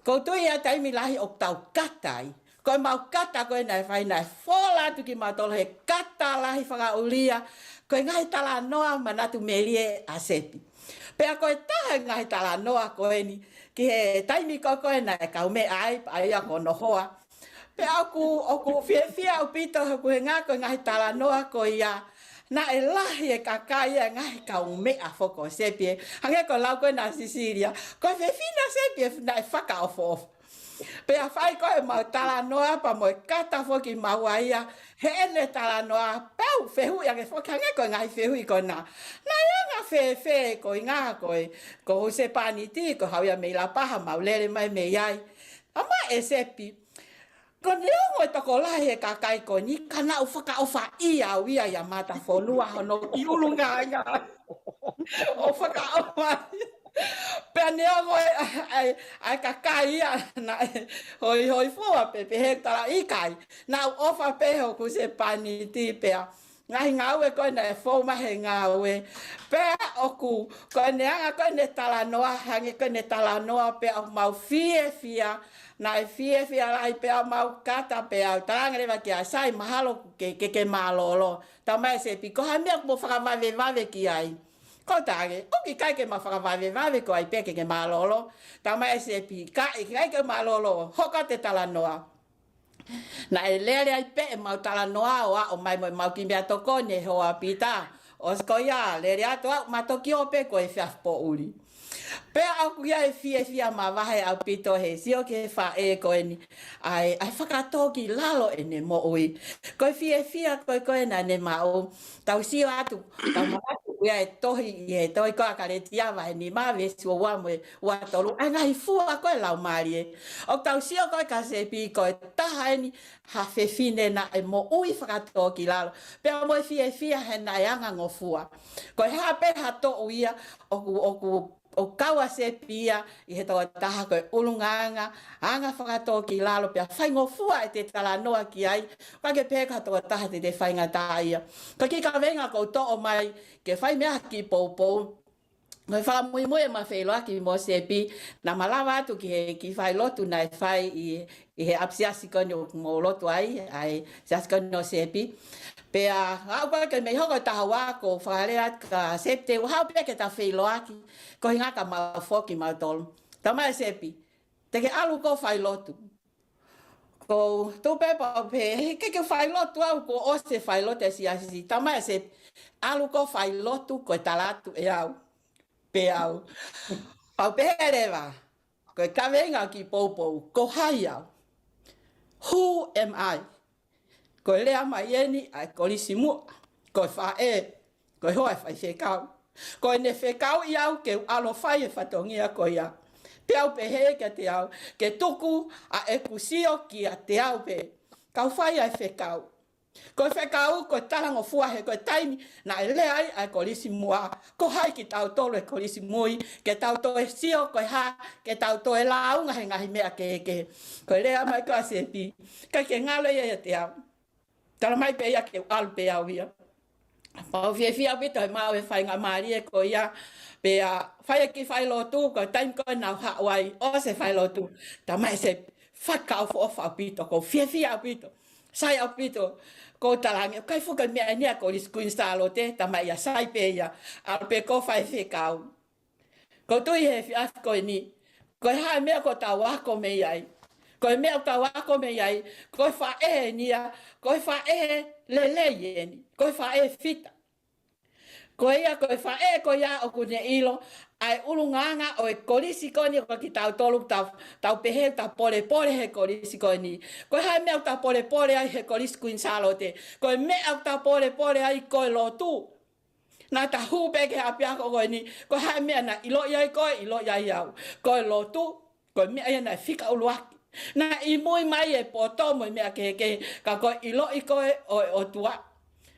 ʻoku ou tui ʻi ai e taimi lahi ʻoku tau kata ai. Ko ʻemau kata ko ē naʻe fai, naʻe fola atu kimautolu he kata lahi fakaʻulia, ko e ngaahi talanoa manatu melie ʻa Sepi. Pea ko e taha e ngaahi talanoa ko eni, ki he taimi ko ē naʻe kaumeʻa ai, ʻa ia ko hono hoa. Pea ʻoku, ʻoku fiefia ʻaupito he ko e ʻuhinga ko e ngaahi talanoa ko ia, naʻe lahi e kakai ia, ngaahi kaumeʻa foki ʻo Sepi ē. Hangē ko e lau ko ē ʻa Sisilia, ko e fefine ʻa Sepi ē naʻe fakaʻofoʻofa. Pea fai ko ē ʻemau talanoa pea mo e kata foki maua ia heʻene talanoa, pea u fehuʻi ange foki, hangē ko e ngaahi fehuʻi ko ena. Naʻe anga fēfē, ko e ʻuhinga ko e, ko e husepāniti, ko e haʻu ia mei Lapaha, mau lele mai mei ai. Talamai ʻe Sepi, ko neongo e tokolahi e kakai ko eni, ka naʻá ku fakaʻofaʻia au ia ʻia Matafonua hono kiʻi ʻulungaanga. ʻO fakaʻofa. Pea neongo e, ʻa e, ʻa e kakai ia naʻe hoihoifua pē, pehē tala ʻikai. Naʻá ku ʻofa pē hoku husepāniti pea ngaahi ngāue ko ē naʻe fou mai he ngāue. Pea ʻoku, ko ʻene anga ko ē ʻene talanoa, hangē ko ʻene talanoa pea ʻoku mau fiefia, naʻe fiefia lahi pea mau kata pea u talaange leva kia Sai, mahalo ke, ke, ke mālōlō. Talamai ʻe Sepi, ko e hā e meʻa ʻoku mo fakavavevave ki ai? Ko u talaange, ʻoku ʻikai ke ma fakavavevave, ko hai pē ke ke mālōlō. Talamai ʻe Sepi, ʻikai, ʻikai ke mālōlō, hoko atu e talanoa. Naʻe lele ai pē ʻemau talanoa ʻo aʻu mai mo ʻemau kiʻi meʻatokoni ʻe hoa Pita. ʻOsi ko ia, lele atu ʻo aʻu ma Tokio pē ko e efiafi poʻuli. Pea ʻoku ʻi ai e fiefia mavahe ʻaupito he sio ki he faʻē ko eni, ʻa e, ʻa e fakatōkilalo ʻene moʻui. Ko e fiefia ko ē ko ē naʻá ne maʻu. Tau sio atu, tau manatu ʻoku ʻi ai e tohi, ʻi he tohi ko ē ʻa Kalētia vahe nima veesi ua ua mo e ua tolu, ʻa e ngaahi fua ko ē ʻa e Laumālie. ʻOku tau sio ko ē kia Sepi, ko e taha eni ha fefine naʻe moʻui fakatōkilalo. Pea mo e fiefia he naʻe anga ngofua. Ko e hā pē ha toʻu ia, ʻoku, ʻoku, ʻoku kau ʻa Sepi ia ʻi he tokotaha ko e ʻulungaanga, anga fakatōkilalo, pea faingofua ʻete talanoa ki ai, ʻikai ke pehē ko ha tokotaha te te faingataʻaʻia. Ko e kiʻi kaveinga ʻoku ou toʻo mai ke fai mei ai ha kiʻi poupou. Ko e fakamuimui ʻema feʻiloaki mo Sepi, naʻá ma lava atu ki he kiʻi failotu naʻe fai ʻi, ʻi he ʻapisiasi ko eni ʻoku mou lotu ai, ʻa e siasi ko eni ʻo Sepi. Pea aʻu ko ē ke mei hoko e taha ua ko e fakalea kia Sepi, te u haʻu pē ke ta feʻiloaki, ko e ʻuhinga ka mau foki mautolu. Talamai ʻe Sepi, te ke ʻalu koe ʻo failotu. Ko u tuʻu pē pea u pehē, he ʻikai ke u failotu au, kuo ʻosi e failotu e siasi. Talamai ʻe Sepi, ʻalu koe ʻo failotu, ko e tala atu ʻe au. Pea u, pea u pehē leva, ko e kaveinga ʻo e kiʻi poupou, ko hai au? Who am I? Ko e lea mai eni ʻa e kolisi muʻa, ko e faʻē, ko e hoa e faifekau. Ko ʻene fekauʻi au ke u ʻalu ʻo fai e fatongia ko ia. Pea u pehē kiate au, ke tuku ʻa ʻeku sio kiate au pē. kau fai ʻa e fekau. Ko e fekau, ko e talangofua he ko e taimi naʻe lea ai ʻa e Kolisi Muʻa. Ko hai kitautolu ʻi he Kolisi Mui, ke tau toe sio ko e hā, ke tau toe lāunga he ngaahi meʻa kehekehe. Ko e lea mai ko ē ʻa Sepi, ʻikai ke ngalo ia ʻiate au. Tala mai pē ia ke u ʻalu pē au ia. Pea u fiefia ʻaupito he maʻu e faingamālie ko ia. Pea fai e kiʻi failotu, ko e taimi ko ē naʻa ku haʻu ai, ʻosi e failotu, tala mai ʻe Sepi, fakaʻofoʻofa ʻaupito, ʻoku ou fiefia ʻaupito. Sai ʻaupito, ʻoku ou talaange, ʻoku ʻikai foki meʻa eni ʻa e Kolisi Kuini Sālote, tala mai ia, sai pē ia, ʻalu pē koe ʻo fai e fekau. ʻOku ou tui he efiafi ko eni, ko e hā e meʻa ʻoku tau ako mei ai. Ko e meʻa ʻoku tau ako mei ai, ko e faʻē eni ia, ko e faʻē lelei eni, ko e faʻē fita. Ko ia, ko e faʻē ko ia ʻoku ne ʻilo ʻa e ʻulungaanga ʻo e kolisi ko eni ʻo kitautolu, tau, tau pehē ʻoku tau polepole he kolisi ko eni. Ko e hā e meʻa ʻoku tau polepole ai he Kolisi Kuini Sālote? Ko e meʻa ʻoku tau polepole ai ko e lotu. Naʻa ta hū pē ki he ʻapiako ko eni, ko e hā e meʻa naʻe ʻiloʻi ai koe, ʻiloʻi ai au? Ko e lotu. Ko e meʻa ia naʻe fika ʻuluaki. Naʻe ʻi mui mai e poto mo e meʻa kehekehe, ka ko e ʻiloʻi koe ʻo e ʻOtua.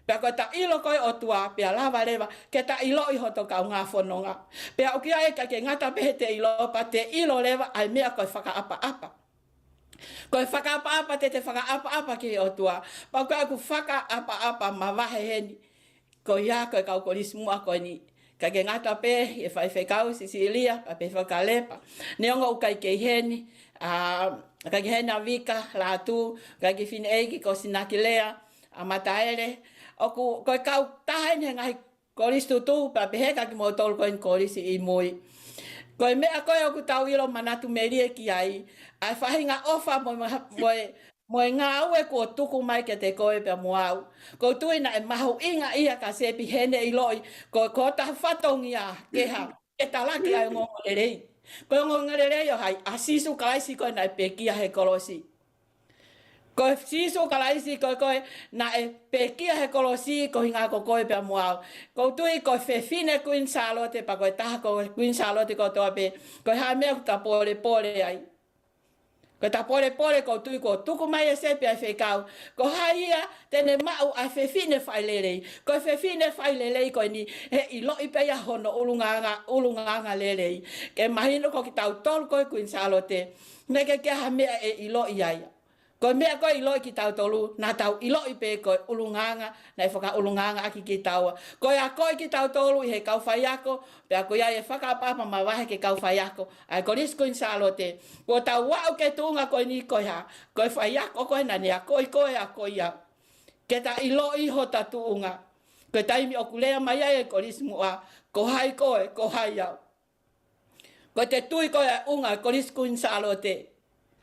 Pea ko ʻeta ʻilo ko ē ʻOtua, pea lava leva ke ta ʻiloʻi hoto kaungā fononga. Pea ʻoku ʻikai ke ngata pē he te ʻilo, pea te ʻilo leva ʻa e meʻa ko e fakaʻapaʻapa. Ko e fakaʻapaʻapa, te te fakaʻapaʻapa ki he ʻOtua. Pea ko ʻeku fakaʻapaʻapa mavahe heni, ko ia ko e kau Kolisi Muʻa ko eni. ʻIkai ke ngata pē he faifekau Sisilia, pea pehē foki ʻa Lepa. Neongo ʻoku ʻikai ke ʻi heni, ʻa, ʻikai ke ʻi heni ʻa Vika Lātū, ʻikai ke ʻi heni ʻeiki ko Sinakilea, ʻa Mataele. ʻOku, ko e kautaha eni he ngaahi kolisi tutuʻu, pea pehē kia kimoutolu ko eni kolisi ʻi mui. Ko e meʻa ko ē ʻoku tau ʻilo manatu melie ki ai, ʻa e faʻahinga ʻofa mo, mo, mo e mo e ngāue kuo tuku mai kiate koe pea mo au. ʻOku ou tui naʻe mahuʻinga ia kia Sepi heʻene ʻiloʻi, ko, ko hota fatongia ke hā, ke talaki ʻa e ongoongolelei. Ko e ongoongolelei ʻo hai? ʻA Sīsū Kalaisi ko ē naʻe pekia he kolosi. Ko Sīsū Kalaisi ko ē, ko ē naʻe pekia he kolosi koeʻuhinga ko koe pea mo au. ʻOku ou tui ko e fefine Kuini Sālote, pea ko e taha ko ē Kuini Sālote kotoa pē, ko e hā e meʻa ʻoku ta polepole ai? Ko ʻeta polepole, ʻoku ou tui kuo tuku mai ʻe Sepi ʻa e fekau. Ko hai ia te ne maʻu ʻa e fefine failelei? Ko e fefine failelei ko eni, he ʻiloʻi pē ia hono ʻulungaanga, ʻulungaanga lelei. Ke mahino ko kitautolu ko ē Kuini Sālote, naʻe ʻikai ke ʻi ai ha meʻa ʻe ʻiloʻi ai. Ko e meʻa ko ē ʻiloʻi kitautolu, naʻa tau ʻiloʻi pē ko e ʻulungaanga naʻe fakaʻulungaanga ʻaki kitaua. Ko e akoʻi kitautolu ʻi he kau faiako, pea ko ia e fakaʻapaʻapa mavahe ki he kau faiako ʻa e Kolisi Kuini Sālote. Kuo tau aʻu ki he tuʻunga ko eni, ko e hā? Ko e faiako ko ē naʻa ne akoʻi koe, akoʻi au, ke ta ʻiloʻi hota tuʻunga. Ko e taimi ʻoku lea mai ai e Kolisi Muʻa, ko hai koe, ko hai au? Ko ʻete tui ko ē ʻa e ʻuhinga e Kolisi Kuini Sālote,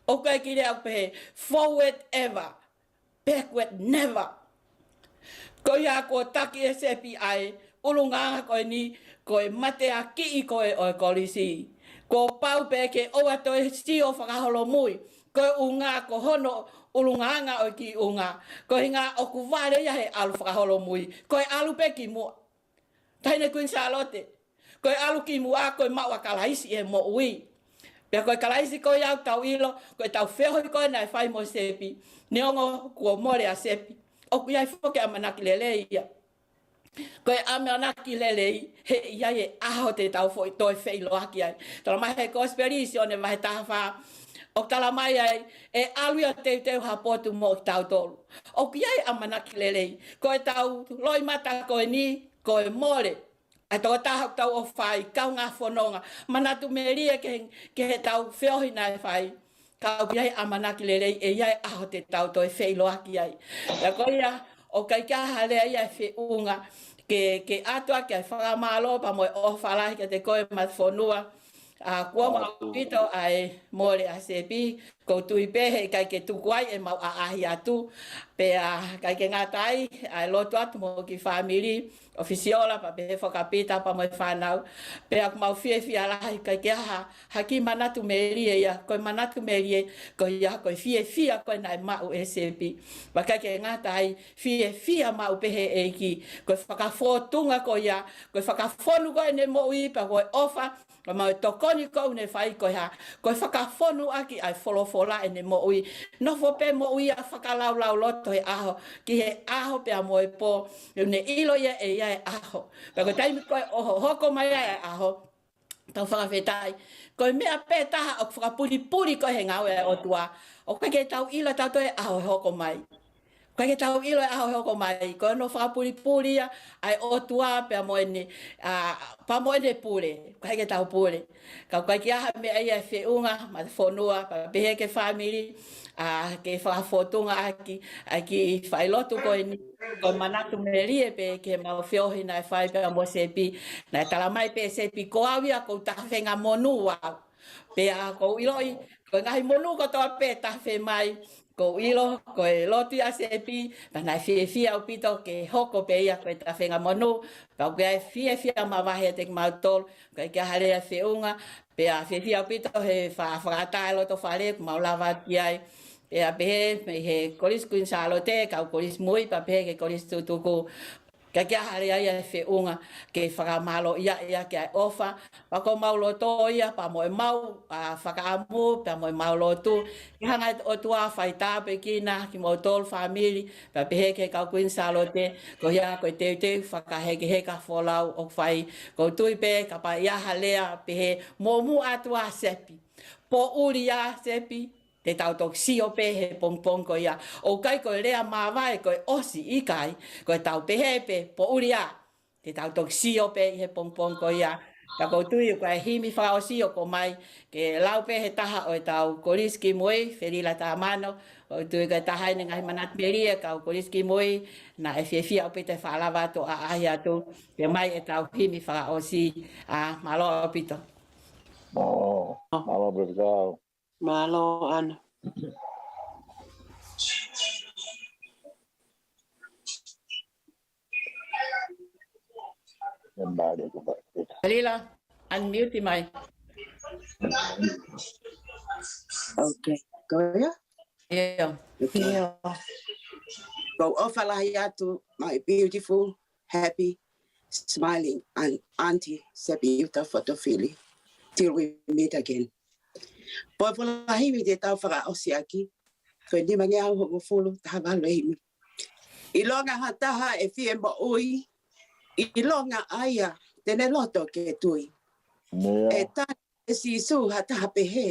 ʻoku ʻikai ke lea ʻo pehē, forward ever, backward never. Ko ia kuo taki ʻe Sepi ʻa e ʻulungaanga ko eni, ko e mateakiʻi ko ē ʻo e kolisi. Kuo pau pē ke ʻoua toe sio fakaholomui. Ko e ʻuhinga ko hono ʻulungaanga ʻo e kiʻi ʻuhinga, koeʻuhinga ʻoku vale ia he ʻalu fakaholomui. Ko e ʻalu pē ki muʻa. Taʻahine Kuini Sālote, ko e ʻalu ki muʻa ko e maʻu ʻa Kalaisi ʻi he moʻui. Pea ko e Kalaisi ko ia ʻoku tau ʻilo, ko ʻetau feohi ko ē naʻe fai mo Sepi, neongo kuo mole ʻa Sepi, ʻoku ʻi ai foki e ʻamanaki lelei ia. Ko e ʻamanaki lelei, he ʻe ʻi ai e ʻaho te tau foʻi toe feʻiloaki ai. Tala mai he Kosipeli ʻa Sione vahe taha fā, ʻoku tala mai ai, ʻe ʻalu ia ʻo teuteu ha potu moʻotautolu. ʻOku ʻi ai e ʻamanaki lelei. Ko ʻetau loʻimata ko eni, ko e mole ʻa e tokotaha ʻoku tau ʻofa ai, kaungā fononga, manatu melie ki he, ki heʻetau feohi naʻe fai. Ka ʻoku ʻi ai e ʻamanaki lelei, ʻe ʻi ai e ʻaho te tau toe feʻiloaki ai. Pea ko ia, ʻoku ʻikai ke ʻi ai ha lea ia ʻe feʻunga, ke, ke ʻatu ʻa e fakamālō pea mo e ʻofa lahi kiate koe Matafonua. ʻA, kuo maʻu ʻaupito ʻa e mole ʻa Sepi, ʻoku ou tui pē heʻikai ke tuku ai ʻemau ʻaʻahi atu. Pea ʻikai ke ngata ai, ʻa e lotu atu mo e kiʻi fāmili, ʻo Fisiola, pea pehē foki kia Pita pea mo e fānau. Pea ʻoku mau fiefia lahi, ʻikai ke ʻi ai ha, ha kiʻi manatu melie ia, ko e manatu melie, ko ia, ko e fiefia ko ē naʻe maʻu ʻe Sepi. Pea ʻikai ke ngata ai, fiefia maʻu pē he ʻEiki, ko e fakafōtunga ko ia, ko e fakafonu ko ē ʻene moʻui, pea ko e ʻofa, pea mo e tokoni ko ē ʻoku ne fai ko e hā, ko e fakafonu ʻaki ʻa e folo-, pola ʻene moʻui. Nofo pē moʻui ʻa fakalaulauloto he ʻaho, ki he ʻaho pea mo e pō, ʻoku ne ʻilo ia ʻe ia e ʻaho. Pea ko e taimi ko ē ʻoku hoko mai ai e ʻaho, tau fakafetaʻi. Ko e meʻa pē taha ʻoku fakapulipuli ko ē he ngāue ʻa e ʻOtua, ʻoku ʻikai ke tau ʻilo tautolu e ʻaho ʻe hoko mai. ʻIkai ke tau ʻilo e ʻaho ʻe hoko mai, ko hono fakapulipuli ia ʻa e ʻOtua pea mo ʻene, ʻa, pea mo ʻene pule, ʻikai ke tau pule. Ka ʻoku ʻikai ke ʻi ai ha meʻa ia ʻe feʻunga mo e fonua, pea pehē ki he fāmili, ʻa, ke fakafōtunga ʻaki, ʻaki e failotu ko eni, ko e manatu melie pē ki heʻemau feohi naʻe fai pea mo Sepi, naʻe tala mai pē Sepi ko au ia ʻoku ou tafe ngaahi monū au. Pea ʻoku ou ʻiloʻi, ko e ngaahi monū kotoa pē ʻe tafe mai, ʻoku ou ʻilo, ko e lotu ia ʻa Sepi, pea naʻe fiefia ʻaupito ke hoko pē ia ko e tafenga monū, pea ʻoku ʻi ai e fiefia mavahe ʻiate kimautolu, ʻoku ʻikai ke ʻi ai ha lea ʻe feʻunga, pea fiefia ʻaupito he fa-, fakaʻatā e loto fale, ʻoku mau lava ki ai, pea pehē mei he Kolisi Kuini Sālote, kau kolisi mui, pea pehē ki he kolisi tutuku, ʻikai ke ʻi ai ha lea ia ʻe feʻunga ke fakamālō ia, ia ki he ʻofa, pea ko homau loto ia, pea mo ʻemau, ʻa, fakaʻamu, pea mo ʻemau lotu, ke hanga ʻe he ʻOtua ʻo faitāpuekina kimoutolu fāmili, pea pehē ki he kau Kuini Sālote, ko ia ko e teuteu fakahekeheka folau ʻoku fai, ʻoku ou tui pē kapau ʻe ʻi ai ha lea pehē mo muʻa atu ʻa Sepi. Poʻuli ā Sepi, te tau toki sio pē he pongipongi ko ia. ʻOku ʻikai ko e lea māvae ko e ʻosi, ʻikai, ko ʻetau pehē pē, poʻuli ā. Te tau toki sio pē ʻi he pongipongi ko ia. Ka ʻoku ou tui ko e himi fakaʻosi ʻoku ʻomai, ke lau pē he taha ʻo ʻetau kolisi kimui, Felila Tamano, ʻoku ou tui ko e taha ʻene ngaahi manatu melie ʻa e kau kolisi kimui, naʻe fiefia ʻaupito he fakalava atu ʻo ʻaʻahi atu, ke ʻomai ʻetau himi fakaʻosi, ʻa, mālō ʻaupito. Mālō, mālō pē kau. Mālō ʻAna. Felila, unmute mai. Okay. Ko ia? ʻIo. Okay. ʻIo. ʻOku ou ʻofa lahi atu, my beautiful, happy, smiling, and Auntie Sepiuta Fotofili. Till we meet again. Pō ʻo e fola himi te tau fakaʻosi ʻaki, ko e nimangeau hongofulu taha valu e himi. ʻIlonga ha taha ʻe fie moʻui, ʻilonga ʻa ia te ne loto ke tui. ʻE tali ʻe Sīsū ha taha pehē,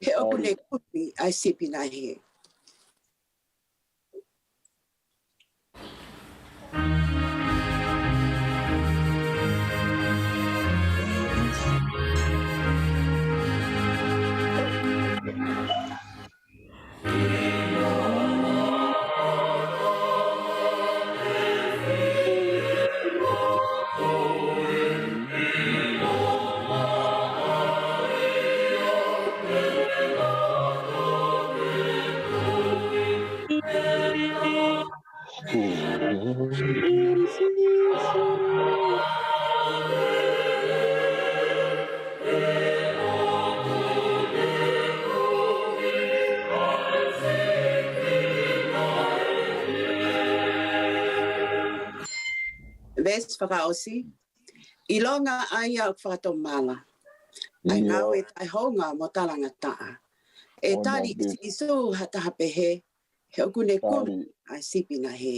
he ʻoku ne kumi ʻa e sipi naʻe hē. Veesi fakaʻosi. ʻIlonga ʻa ia ʻoku fakatomala ʻa e ngāue taʻehounga mo talangataʻa. ʻE tali ʻe Sīsū ha taha pehē, he ʻoku ne kumi ʻa e sipi naʻe hē.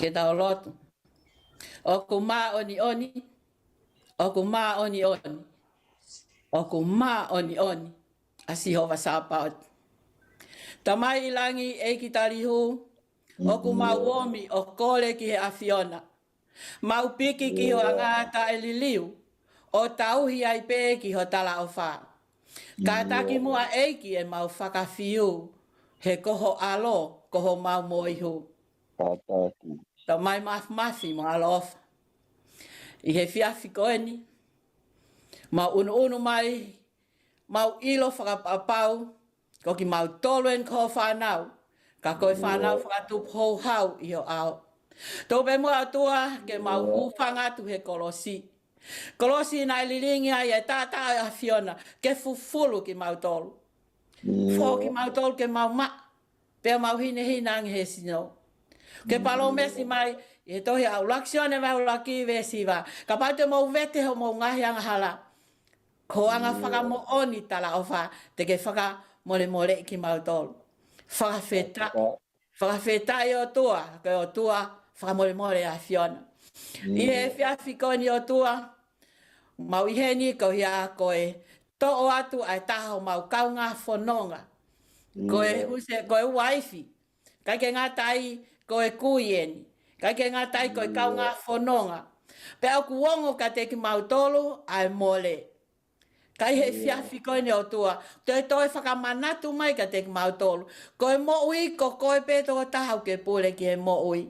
Ke tau lotu. ʻOku māʻoniʻoni, ʻoku māʻoniʻoni, ʻoku māʻoniʻoni ʻa Sihova Sāpaoti. Tamai ʻi langi, ʻEiki tali hū, ʻoku mau ōmi ʻo kole ki he ʻAfiona. Mau piki ki ho anga taʻeliliu, ʻo tauhi ai pē ki ho talaʻofa. Kātaki muʻa ʻEiki ʻemau fakafiu, he ko ho ʻAlo, ko homau moihū. Kātaki. Tamai mafimafi mo ʻaloʻofa. ʻI he efiafi ko eni, mau ʻunuʻunu mai, mau ʻilo fakapapau, ko kimautolu eni ko ho fānau, ka ko e fānau fakatupu houhau ʻi ho ʻao. Tuku pē muʻa ʻOtua ke mau hūfanga atu he kolosi. Kolosi naʻe lilingi ai e taʻataʻa ʻo e ʻAfiona, ke fufulu kimautolu. Foki kimautolu ke mau maʻa, pea mau hinehina ange he sino. Ke palōmesi mai, ʻi he tohi ʻa ʻuluaki Sione vahe ʻuluaki veesi hiva. Kapau te mou vete homou ngaahi angahala, ko ho anga fakamoʻoni talaʻofa, te ke fakamolemoleʻi kimautolu. Fakafetaʻi. Fakafetaʻi ʻOtua, ko e ʻOtua fakamolemole ʻAfiona. ʻI he efiafi ko eni ʻOtua, mau ʻi heni ko ia ko e toʻo atu ʻa e taha homau kaungā fononga. Ko e huse, ko e uaifi. ʻIkai ke ngata ai ko e kui eni. ʻIkai ke ngata ai ko e kaungā fononga. Pea ʻoku ongo kiate kimautolu ʻa e mole. Ka ʻi he efiafi ko eni ʻOtua, toe toe fakamanatu mai kiate kimautolu. Ko e moʻui ko koe pē tokotaha ʻoku ke pule ki he moʻui.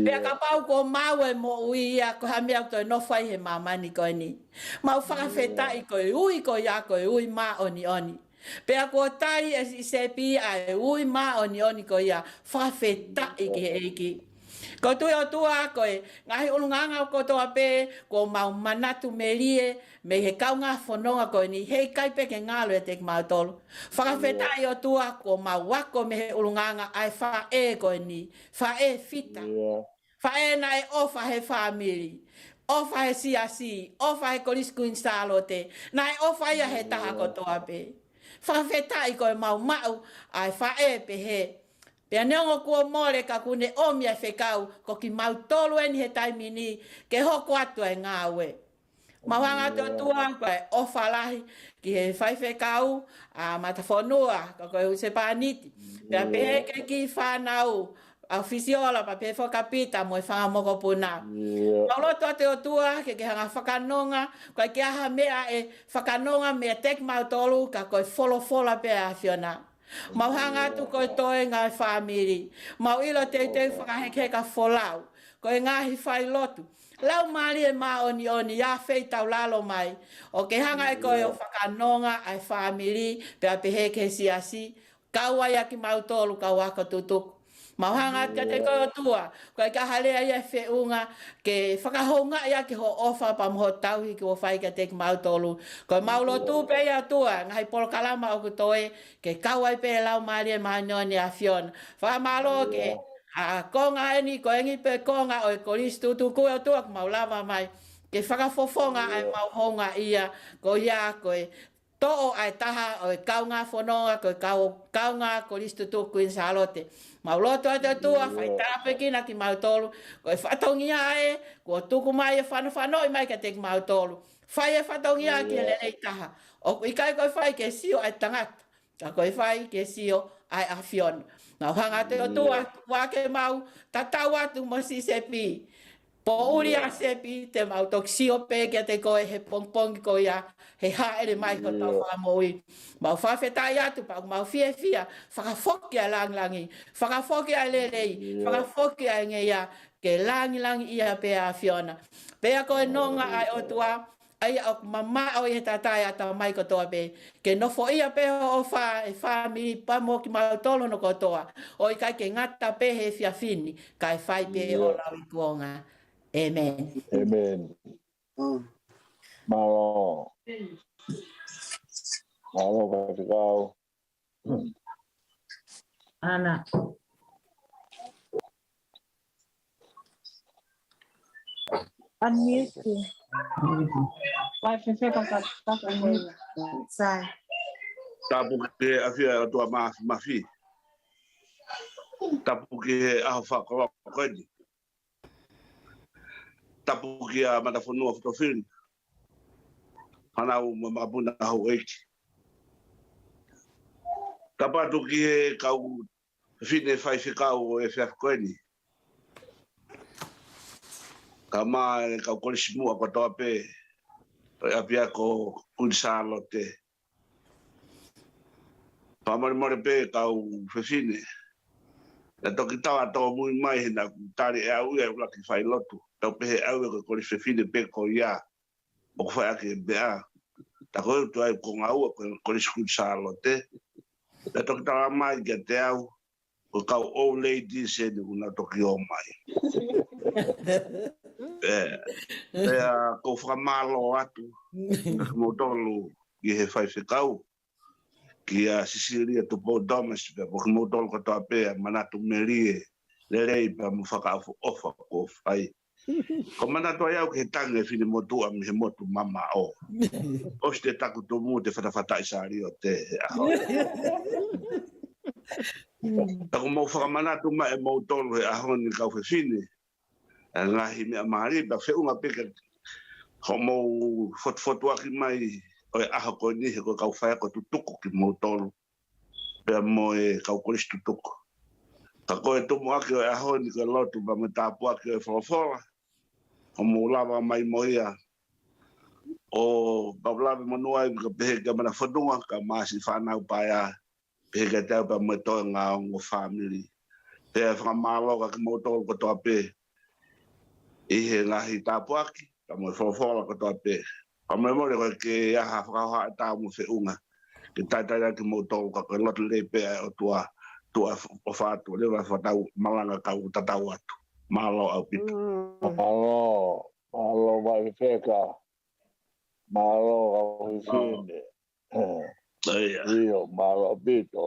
Pea kapau ko maua e moʻui ia, ko e hā e meʻa ʻoku toe nofo ai he māmani ko eni. Mau fakafetaʻi ko e ui ko ia, ko e ui māʻoniʻoni. Pea kuo tali ʻe siʻi Sepi ʻa e ui māʻoniʻoni ko ia, fakafetaʻi ki he ʻEiki. ʻOku ou tui ʻOtua ko e ngaahi ʻulungaanga kotoa pē, kuo mau manatu melie, mei he kaungā fononga ko eni, heʻikai pē ke ngalo ʻiate kimautolu. Fakafetaʻi ʻOtua kuo mau ako mei he ʻulungaanga ʻa e faʻē ko eni, faʻē Fita. Faʻē naʻe ʻofa he fāmili, ʻofa he siasi, ʻofa he Kolisi Kuini Sālote, naʻe ʻofa ia he taha kotoa pē. Fakafetaʻi ko e mau maʻu ʻa e faʻē pehē. Pea neongo kuo mole ka kuo ne ʻomi ʻa e fekau, ko kimautolu eni he taimi ni, ke hoko atu ʻa e ngāue. Mau hanga atu ʻOtua ko e ʻofa lahi ki he faifekau ʻa Matafonua, ka ko e husepāniti. Pea pehē ki he kiʻi fānau, ʻa Fisiola, pea pehē foki kia Pita mo e fanga mokopuna. Mau lotu atu ʻOtua ke ke hanga fakanonga, ko e ke ʻaha meʻa ʻe fakanonga meiate kimautolu ka ko e folofola pē ʻa e ʻAfiona. Mau hanga atu ko e toenga ʻo e fāmili. Mau ʻilo teuteu fakahekeheka folau. Ko e ngaahi failotu. Laumālie Māʻoniʻoni ʻa fei taulalo mai. ʻO ke hanga ʻe koe ʻo fakanonga ʻa e fāmili, pea pehē ki he siasi. Kau ai ʻa kimautolu, kau ako tutuku. Mau hanga atu kiate koe ʻOtua, ko e ke ʻaha lea ia ʻe feʻunga, ke fakahoungaʻi ʻaki ho ʻofa pea mo ho tauhi kuo fai kiate kimautolu. Ko e mau lotu pē ia ʻOtua, ngaahi polokalama ʻoku toe, ke kau ai pē Laumālie Māʻoniʻoni ʻa e ʻAfiona. Fakamālō ke, ʻa, konga eni, ko e ʻengi pē konga ʻo e Kolisi Tutuku ʻOtua kuo mau lava mai. Ke fakafofonga ʻa e mau houngaʻia, ko ia ko e toʻo ʻa e taha ʻo e kaungā fononga ko e kau, kaungā Kolisi Tutuku Kuini Sālote. Mau lotu atu ʻOtua, fai tāpuekina kimautolu, ko e fatongia ē, kuo tuku mai ʻe fanofanoʻi mai kiate kimautolu. Fai e fatongia ki he lelei taha. ʻOku ʻikai ko e fai ki he sio ʻa e tangata, ka ko e fai ki he sio ʻa e ʻAfiona. Mau hanga atu ʻOtua, ʻoua ke mau tatau atu mo siʻi Sepi. Poʻuli ʻa Sepi te mau toki sio pē kiate koe he pongipongi ko ia, he hāʻele mai hotau Fakamoʻui. Mau fakafetaʻi atu pea mau fiefia, fakafoki ʻa e langilangi, fakafoki ʻa e lelei, fakafoki ʻa e ngeia, ke langilangiʻia pē ʻa e ʻAfiona. Pea ko e nonga ʻa e ʻOtua, ʻa ia ʻoku mamaʻo ʻi he tatae ʻa e ʻatamai kotoa pē, ke nofoʻia pē ho ʻofa ʻi he fāmili pea mo kimautolu hono kotoa, ʻo ʻikai ke ngata pē he efiafi ni, kae fai pē ʻo lauikuonga. ʻĒmeni. ʻĒmeni. Mālō. Mālō, Faifekau. ʻAna. Unmute. Vai, Fefeka, ka, ka, unmute. Sai. Tapu ki he ʻafio ʻa e ʻOtua Mafimafi. Tapu ki he ʻaho fakakoloa ko eni. Tapu kia Matafonua Fotofina, fānau mo e makapuna houʻeiki. Tapu atu ki he kau fefine faifekau ʻo e efiafi ko eni. Kae ʻumaʻā e kau kolisi muʻa kotoa pē ʻo e ʻapiako Kuini Sālote. Fakamolemole pē kau fefine. Naʻe toki tau ʻa tōmui mai he naʻa ku tali ʻe au ia ʻe ʻuluaki failotu. Tau pehē au ia ko e kolisi fefine pē ko ia. ʻOku fai ʻaki e meʻa. Tā ko e tuai ko ngaua ko e kolisi Kuini Sālote. Naʻe toki tala mai kiate au. Ko e kau old ladies eni kuo nau toki ō mai. ʻE, ʻe, ʻa, ʻoku ou fakamālō atu. Kiate kimoutolu ʻi he faifekau. Kia Sisilia Tupou Thomas, pea mo kimoutolu kotoa pē ʻa e manatu melie, lelei pea mo fakaʻofoʻofa kuo fai. Ko e manatu ai au ki he tangi e finemotuʻa mei he motu mamaʻo. ʻOsi te taku tumu te fatafataʻi Sāliote he ʻaho. Ka ʻoku mou fakamanatu mai ʻe moutolu he ʻaho ni kau fefine. ʻA e ngaahi meʻa mālie, pea feʻunga pē ke hoʻomou fotufotuaki mai ʻo e ʻaho ko eni he ko e kau faiako tutuku kimoutolu. Pea mo e kau kolisi tutuku. Ka ko e tumuʻaki ʻo e ʻaho ni ko e lotu pea mo e tāpuaki ʻo e folofola. Hoʻomou lava mai mo ia. ʻO kau lave monū ai ka pehē kia Mana Fonua, kau masi fānau paea. Pehē kiate au pea mo e toenga ongo fāmili. Pea fakamālō kiate kimoutolu kotoa pē. ʻI he ngaahi tāpuaki, pea mo e folofola kotoa pē. Fakamolemole ko e ke ʻi ai ha fakahoha ʻe tau mo feʻunga. Ke talitali ʻaki kimoutolu ka ko e lotu lelei pē ʻa e ʻOtua, tuʻa ʻofa atu, leva fakatau malanga kau tatau atu. Mālō ʻaupito. Mālō, mālō mai feka. Mālō kau fefine. ʻIo, mālō ʻaupito.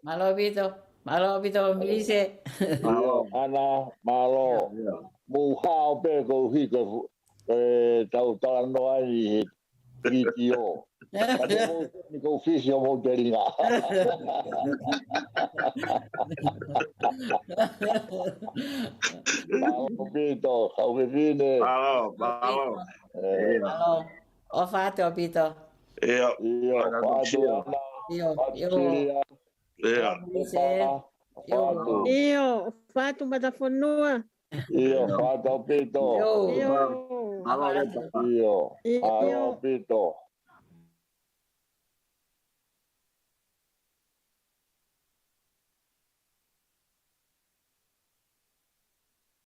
Mālō ʻaupito. Mālō ʻaupito, Milise. ʻIo, Ana, mālō. Mou hao pē ko hiko e tau talanoa ni he vitiō. Ka te mou ni ko fisi o mou telinga. Mālō ʻaupito, kau fefine. Mālō, mālō. Mālō. ʻOfa atu ʻaupito. ʻIo, ʻio, ʻofa atu Ana. ʻIo, ʻofa atu ʻio. Sisilia. ʻIo. Milise. ʻIo. ʻIo, ʻofa atu Mana Fonua. ʻIo, ʻofa atu ʻaupito. ʻIo. ʻIo. Mālō ʻaupito. ʻIo, ʻio. Mālō ʻaupito.